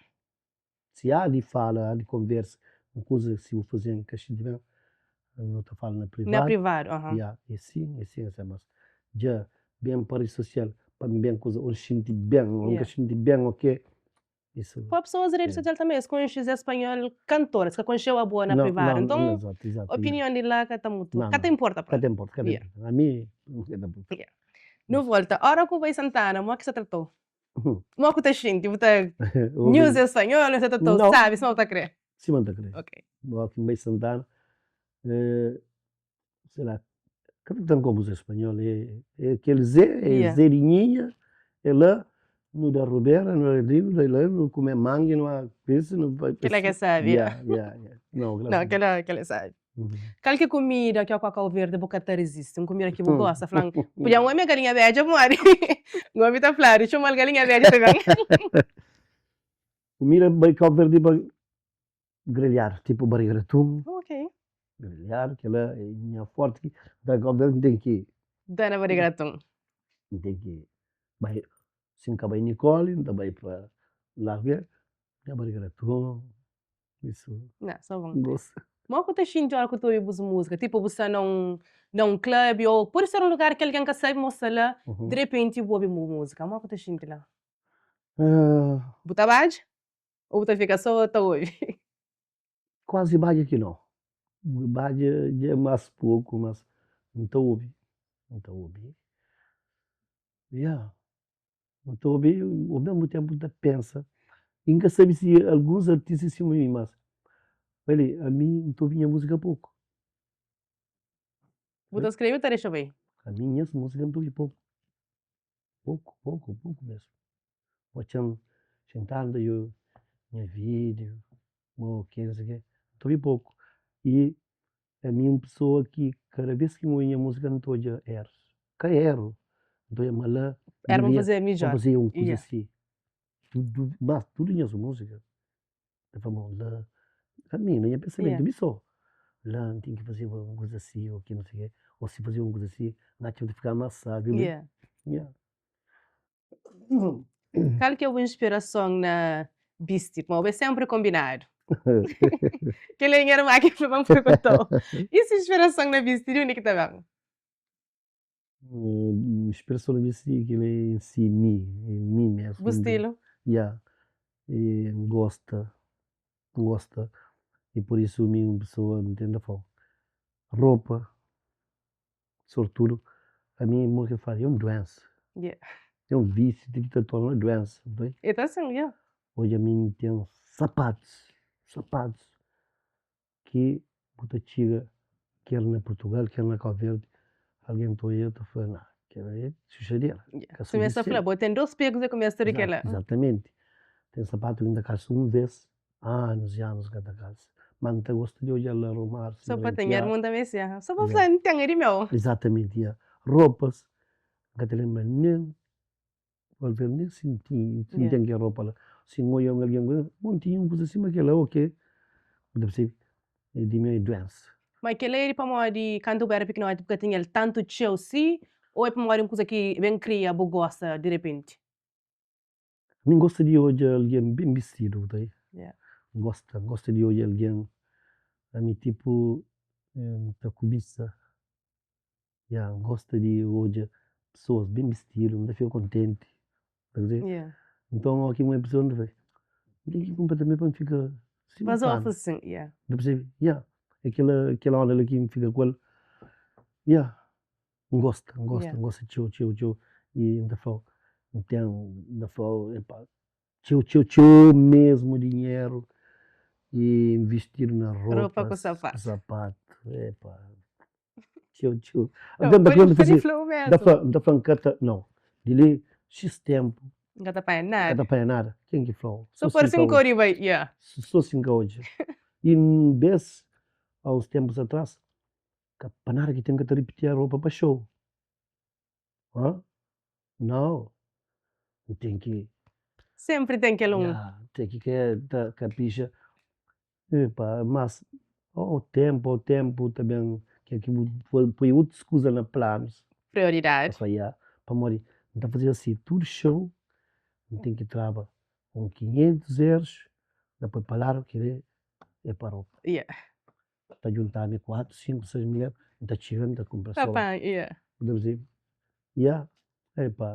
Si há di fala, há di konversa, un kuza si bu faze-m ka xinti ben, nu ta fala na privadu. Na privadu, aham. Ya, é sin, é sin, é sin, mas dja ben pa redi sosial pa N ben kuza ô N xinti ben ô N ka xinti ben ô ke, isu. Pa pesoas di redi sosial tanbe, es konxe Zé Spanhol kantor, es ka konxe-u abo na privadu, nton opinion di la ka ta mutu, ka ta inporta Ka ta inporta, ka ta inporta, ami ka ta inporta. Nu volta, ora ku bai Santana, mo ki sa tratou? Mo ku ta xinti? Bu ta News em espanhol, bu ta ta sabi sima bu ta kre? Sima N ta kre. Bo ki N bai Santana, sei la, ka ta ten komu uza espanhol, é kel Zé, é Zé di Nhinha, é la, nu da rubera, nu da li, nu da la, nu kume mangi, nu isu, nu Kila ke sabi. Ya, ya, ya. Nau, kila é sabi. Kal ki kumida ki ó pa Kau Verdi bu ka ta rizisti? Un kumida ki bu gosta? Fla-m, Podia N ome galinha bedja pamodi N obi ta fladu, txoma-l galinha bedja ta ben. Kumida bai Kau Verdi ba grelhadu, tipu bariga di atun. Ok. Grelhadu, kila é nha forti ki N ta Kau Verdi N ten ki. Da na bariga di atun. N ten ki bai, si N ka bai Nicole, N ta bai pa la nha bariga di atun. Isso. Nah, só bom. N gosta. Mo ku ta xinti ora ku ta obi bus múzika? Tipo bu sta na un na un club ou pode ser un lugar ki algen ka sabe ma bu sta la, di repenti bu obi bu múzika. Mo ku ta xinti la? Bu ta badja ou bu ta fika só ta obi? Kuazi badja ki nau. Badja dja é más poku, mas N ta obi, N ta obi. Ya. N ta obi o mesmu tempu N ta pensa i N ka sabe si alguns artista é sima mi mas ali ami N ta obi nha musika poku. Bu ta skrebe o ta dexa bai? Ami nhas musika N ta obi poku, poku, poku, poku mesmu. Otxan xintadu N ta obi nha video o ke nse ke N ta obi poku i Ami é un pesoa ki kada bes ki N obi nha múzika N ta odja erus. Ka eru, N ta odja ma la N Era pa devia faze pa midjor. faze un kuza Yeah. si. Tudu, mas tudu nhas múzika N ta fla ma la, ami na nha pensamentu Yeah. mi so, la N ten ki fazeba un kuza si o ki no sei ke, o si fazeba un kuza si N atxa ma ta fikaba mas sabi. Yeah. Yeah. Kal ki é bu inspirason na bisti? Pamodi bu é sénpri konbinadu. Kel-li é nha irma ki fla pa N pergunta-u. I se inspirason na bisti, di undi ki ta ben? Inspirason na bisti, kel-li é en si mi, é mi mésmu. Bu stilu? Ya. N gosta, N gosta i pur isu mi un pesoa N tenta fla-u, ropa Sortudu, ami mo ki fala, é un duensa. Yeah. É un vísiu ti ki ta torna duensa, bai. É ta sin, yeah. Odja ami N ten sapatus, sapatus ki bu ta txiga ker na Purtugal, ker na Kau Verdi, algen ta odja ta fla, nah, kel la é xuxadera. Yeah. Sima es ta fla, bo ten dos pé ku ze ku meste di kel la. Exatamenti. Ten sapatu ki N ta kalsa un ves, Anus i anus ka ta kalsa. Ma N ta gosta di odja-l arumadu, Só pa ten, nha irmon tanbe é si. Só pa fla, N ten, é di meu. Izatamenti, ya. Ropas, N ka ta lenbra nen, alvês nen si N tinha, si N ten kel ropa la. Si N odja un algen ku el, bo N tinha un kuza sima kel-la, o ke? Bu ta persebe? É di meu, é duénsa. Ma kel-la é di pamodi kantu bu éra pikinoti bu ka tinha el tantu txeu si, ô é pamodi un kuza ki ben kria bu gosta direpenti? Mi N gosta di odja algen ben bistidu, bu ta obi? Yeah. N gosta, N gosta di odja algen, ami tipu N ta kubisa, ya, N gosta di odja pesoas ben bistidu, N ta fika kontenti, ta kre? Yeah. Nton óki N oja pesoa N ta fla, N ten ki kunpra tanbe pa N fika sima Mas flanu. ofu sin, yeah. Bu ta persebe? Ya, é kel kel onda la ki N fika ku el, ya. N gosta, N gosta, N gosta txeu, txeu, txeu i N ta fla-u, N ten, N ta fla-u, epa, txeu, txeu, txeu mesmu dinheru i invistidu na Ropa ku ropas, sapatu. sapatu, epa, txeu, txeu. Não, N ta pode, fla, pode fla o N ta mesmu. fla, N ta fla, N ka ta, nau, di li xis tenpu N ka ta panha N ka nada. ta panha nada, ken ki fla-u? Sô Sô si N parse ka un odja, kori bai, yeah. sô si N ka odja. I un bes, a uns tenpus atras, Ka pa nada ki ten ka ta ripitia ropa pa show ha nau N ten ki Sempri ten kel un. Ya ten ki ka ta kapixa epa mas o tempu o tempu ta ben ke ki bu poi otus kuza na planus Prioridadi. Pa ya pamodi N ta fazeba si tudu show N ten ki traba un 500 euros N ta poi pa ladu kile é pa ropa. Yeah. Ta djuntaba mi 4, 5, 6 mulher, N ta txiga N ta kunpra Pa so. panha, yeah. Bu ta persebi? Yeah, epa,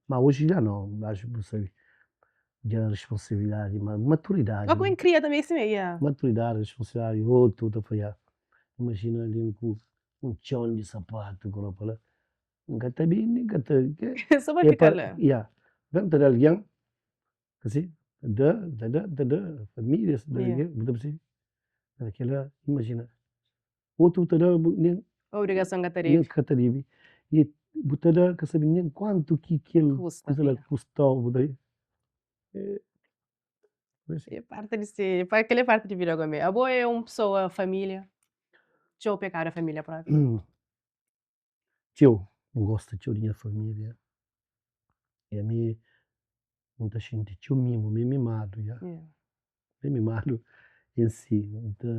ma oji dja no, axu bu sabi, dja responsabilidadi, ma maturidadi. Ma ku N kria tanbe si me, yeah. Maturidadi, responsabilidadi, otu ta fla, yeah, imajina algen ku un txon di sapatu ku ropa la, N ka ta bindi, N ka ta, So pa fika la. Yeah, ben ta da algen. Asi, ta da, ta da, ta da, famílias, ta da Yeah. bu ta persebi? Mas kila, imajina, otu bu ta da bu nen Obrigason ka ta nen debe. ka ta debe, i bu ta da ka sabe nen kuantu ki kel Kusta, kuza la yeah. kustau, bu ta é É parti di se, kel é parti di vida gome. Abo é un pesoa família? txeu pegadu a família propi? Txeu, N gosta txeu di nha família i ami N ta xinti txeu mimu, mi é mimadu ya, mi é mimadu en si, N ta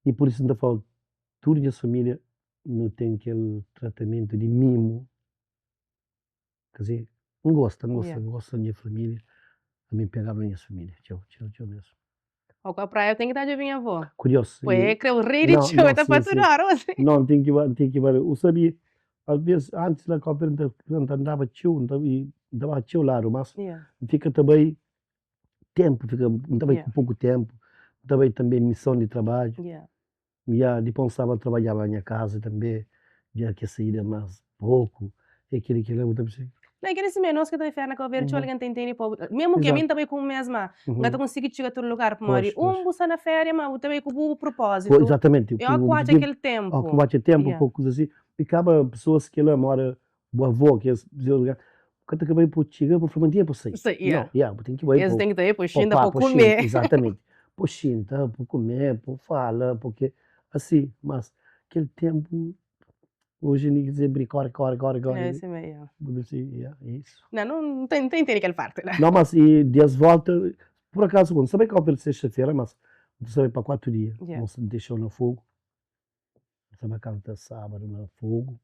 i pur isu N ta fla tudu nhas família nu ten kel tratamentu di mimu, ka dizer, N gosta, N gosta, N gosta di nha família, ami N pegadu na nhas família txeu, txeu, txeu mesmu. Ó ku a praia eu ten ki ta djobi nha avó. Ku Deus. Poi e kreu rei di txeu, e ta pa tudu ora osi. Não, n ten ki ba, n ten ki ba. U sabi, alves antis la Cabo Verde n ta andaba txeu, n ta n ta ba txeu ladu, mas n fika ta bai tempu, fika n ta bai ku poku tempu, n ta bai tanbe mison di trabadju. Ya, dipos n staba trabadjaba na nha kaza tanbe, dja ke saída mas poku, e kili kila bu ta persebi. Na kel simé, nos ki ta vive na Cabo Verde, txeu algen ta intende pa bu, mesmu ki ami N ta bai ku un mes, ma N ka ta konsigi txiga tudu lugar, pamodi un bu sta na féria, ma bu ta bai ku bu propózitu, e ó ku atxa kel ténpu. Ó ku atxa ténpu pa kuza si, i kaba pesoas ki la mora Bu avó ki es bu ka ta bai pa txiga pa fla ma dia pa sai. Sai, yeah. No, yeah, bu ten ki bai Es ten ki ta bai pa xinta, pa kume. Exatamente. Pa xinta, pa kume, pa fala, pa ke, asi. Mas kel tempu, oji ni ki sempri kore, kore, kore, kore. É si me, yeah. Bu debe si, yeah, é isu. Não, não, não tem, tem entende kel parte la. Não, mas e des volta, por acaso, N sabe kal foi sexta-feira, mas N ta bai pa 4 dia. Yeah. N dexau na fogo. N ta ba kanta sábadu na Fogu,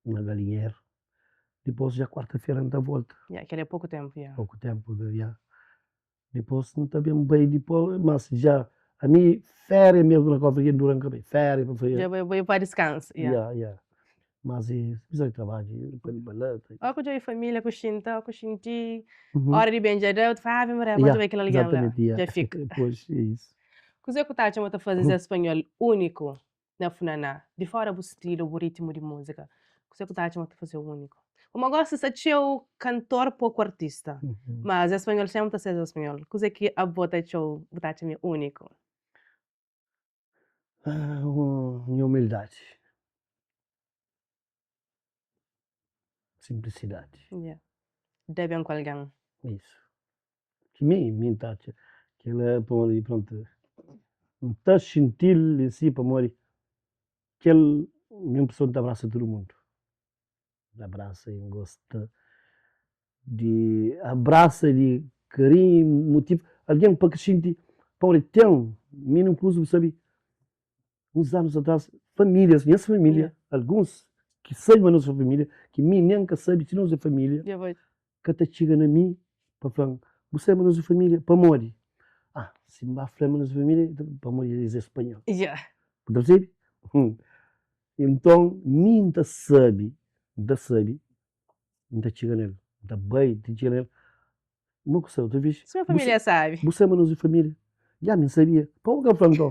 na Galinheru. Dipôs dja kuarta-fera N ta volta. Ya, kel-li é poku ténpu, ya. Poku ténpu, ya. Dipôs N ta ben bai dipôs, mas dja ami féria mesmu na Kau Verdi dura N ka bai. Féria pa fla. Dja bai pa diskansu, ya. Ya, ya. Mas e precisa di trabadju pa li pa la. Ó ku djobe família ku xinta, ó ku xinti óra di ben dja da, bu ta fla, Ave Maria, ba djobe kel algen la, dja fika. Pois, é isso. Kuzê ku ta atxa ma ta faze Zé Spanhol úniku na funaná? Di fora bu stilu, bu ritmu di múzika, kuzê ku ta atxa ma ta faze-u úniku? Pamodi gosi sta txeu kantor, poku artista. Ma Zé Spanhol sénpri ta ser Zé Spanhol. Kuzê ki abo ta atxa-u, bu ta atxa ma é úniku? Nha umildadi, simplisidadi. Yeah. Da ben ku algen. Isu. Ki mi, mi N ta atxa kel-la pamodi prontu, N ta xinti-l en si pamodi kel mi é un pesoa ki ta abrasa tudu mundu. N ta abrasa i N gosta di abrasa di karinhu i motiva algen pa ka xinti pamodi ten mi inklusu bu sabe uns anus atras familias nhas familia alguns ki sabe ma nos é familia ki mi nen ka sabe si nos é familia ka ta txiga na mi pa fla-m bu sabe ma nos é familia pamodi ah si N ba fla ma nos é familia pamodi es é spanhol bu ta persebi Nton, mi N ta sabe, N ta sabe, N ta txiga nel, N ta bai, N ta txiga nel. Uma ku sabe, talvez. Sua família sabe. Bu sabe ma nos é família? Ya, mi N sabia. Pamodi bu ka fla nton?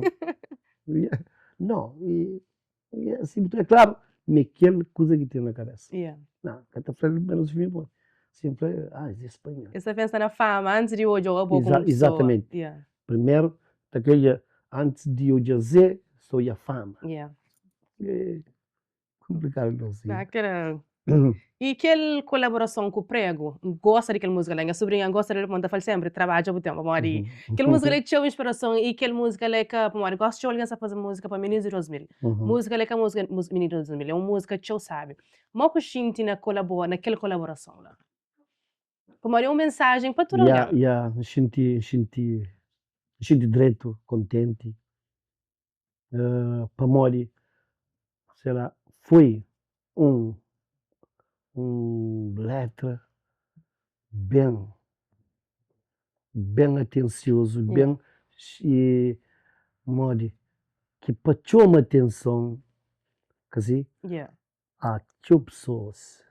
No, e asin, é klaru, ma é kel kuza ki ten na kabesa. Não, ka ta fla ma nos é família pamodi si N fla, ah, es é spanhol. Es ta pensa na fama antis di odja abo komu pessoa. Exatamente. Primeru, ta kre antis di odja Zé, sta odja fama. Yeah. É komplikadu nos. Nah, kel... I kel kolaborason ku Prego, N gosta di kel múzika la, nha subrinha gosta del, pamodi N ta fla-l sempri, trabadja bu ten, pamodi kel múzika la é txeu inspirason i kel múzika la é ka, pamodi gosi txeu algen sta faze múzika pa mininus di 2000, múzika la é ka múzika mininus di 2000, é un múzika txeu sábi. Mo ku xinti na kolabora, na kel kolaborason la? Pamodi é un mensajen pa tudu Ya, algen. ya, N xinti, N xinti, N xinti dretu, kontenti, pamodi, sei la, foi un, un letra ben, ben atensiozu, ben, i modi ki pa txoma atenson, kasi, Ya. A txeu pesoas,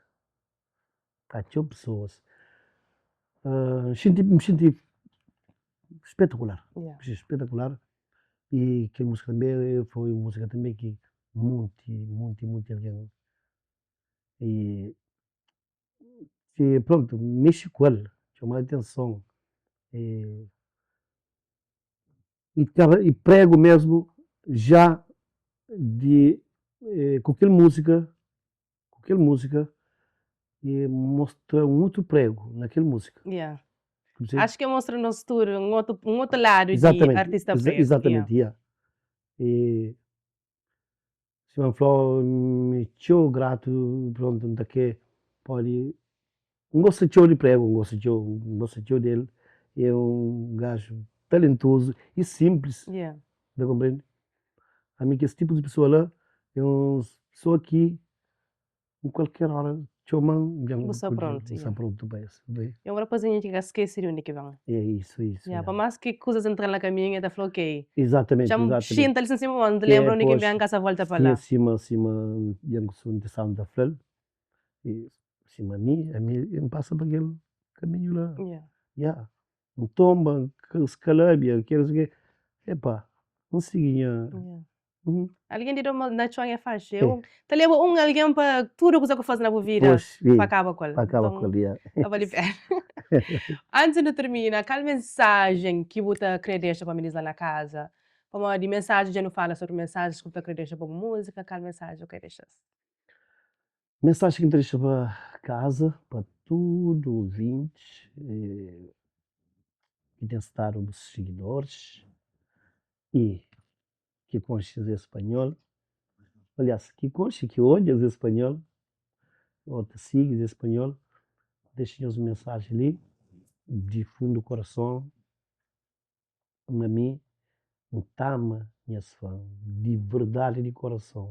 a txeu pesoas. N xinti, N xinti spetakular, N xinti spetakular i kel múzika tanbe foi un múzika tanbe ki monti, monti, monti algen i ki prontu mexi ku el, txoma atenson i I kaba i pregu mesmu ja di ku kel musika ku kel musika i mostra un utru pregu na kel musika. Yeah. Acho ki mostra nos tudu un otu un otu ladu di artista pregu. Exatamente, yeah. E. Sima N fla-u, mi é txeu gratu, prontu, N ta kre pode, N gosta txeu di pregu, N gosta txeu, N gosta txeu del, é un gaju talentozu i sinplis, bu ta konprende? Ami kes tipu di pesoa la é uns pesoa ki N kualker óra txoma-m, dja N Bu sta prontu, N sta prontu pa es. É un rapazinhu ki ka skese di undi ki ben. É isu, isu. Ya, pa más ki kuzas entra-l na kaminhu, el ta fla, ok. Izatamenti, Dja-m izatamenti. xinta li sin sima N ta lenbra undi ki N ben, N ka sa volta pa la. Sima, sima dja N kustuma ta staba ta fla-l, sima mi, ami N pasa pa kel kaminhu la. Ya. N tonba, N skalabia, kel ki, epa, N sigi nha. Algen di da na txon é faxi. É. Ta leba un algen pa tudu kuza ku faze na bu vida pa kaba ku el. Pa kaba ku el, ya. Ta bali pena. Antis di nu tirmina, kal mensajen ki bu ta kre dexa pa minis la na kaza? Pamodi mensajen dja nu fala sobri mensajens ki bu ta kre dexa pa bu múzika, kal mensajen bu kre dexa-s? Mensajen ki N ta dexa pa kaza, pa tudu ouvintis ki ten stadu bu sigidoris i ki konxe Zé Spanhol, aliás, ki konxe, ki odja Zé Spanhol, ô ta sigi Zé Spanhol, dexa nhos un mensajen li di fundu korason ma mi N ta ama nhas fan di verdadi di korason,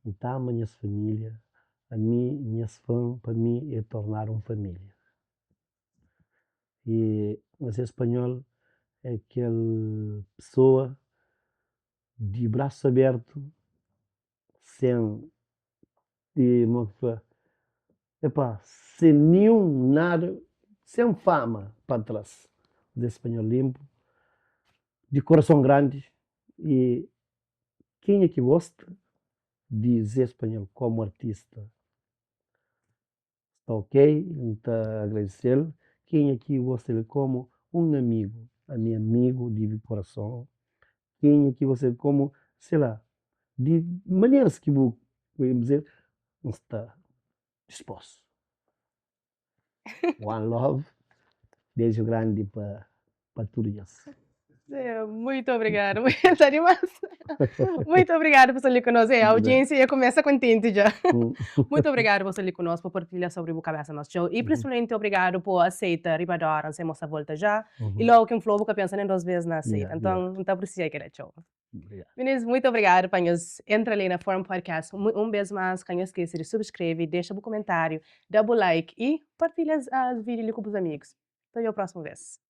N ta ama nhas família, ami nhas fan pa mi é tornadu un família. E Zé Spanhol é kel pesoa di brasu abertu, sen mo ki fla, epa, sen ninhun nada, sen fama pa tras. Zé Spanhol linpu, di korason grandi e kenha ki gosta di Zé Spanhol komu artista Sta ok, N ta agradise-l. Kenha ki gosta del komu un amigu, ami amigu di korason. Kenha ki gosta del komu, sei la, di maneras ki bu pode dize, N sta dispostu. One love, beju grandi pa pa tudu nhos. Muito obrigado, ta dimas. Muito obrigado pa sta li ku nos. E audiência ia começa contente dja. Muito obrigado pa sta li ku nos, pa partilha sobre bu cabeça mas txeu. E principalmente obrigado pa aceita riba di hora, sem mostra volta já. E logo ki N fla-u bu ka pensa nem dos bes na aceita. Então N ta aprecia kila txeu. Minis, muito obrigado pa nhos entra li na Forum Podcast. Un bes mas, ka nhos skese di subscreve, dexa bu comentário, da bu like e partilha es vídeo li ku bus amigos. Ta odja-u próximo vez.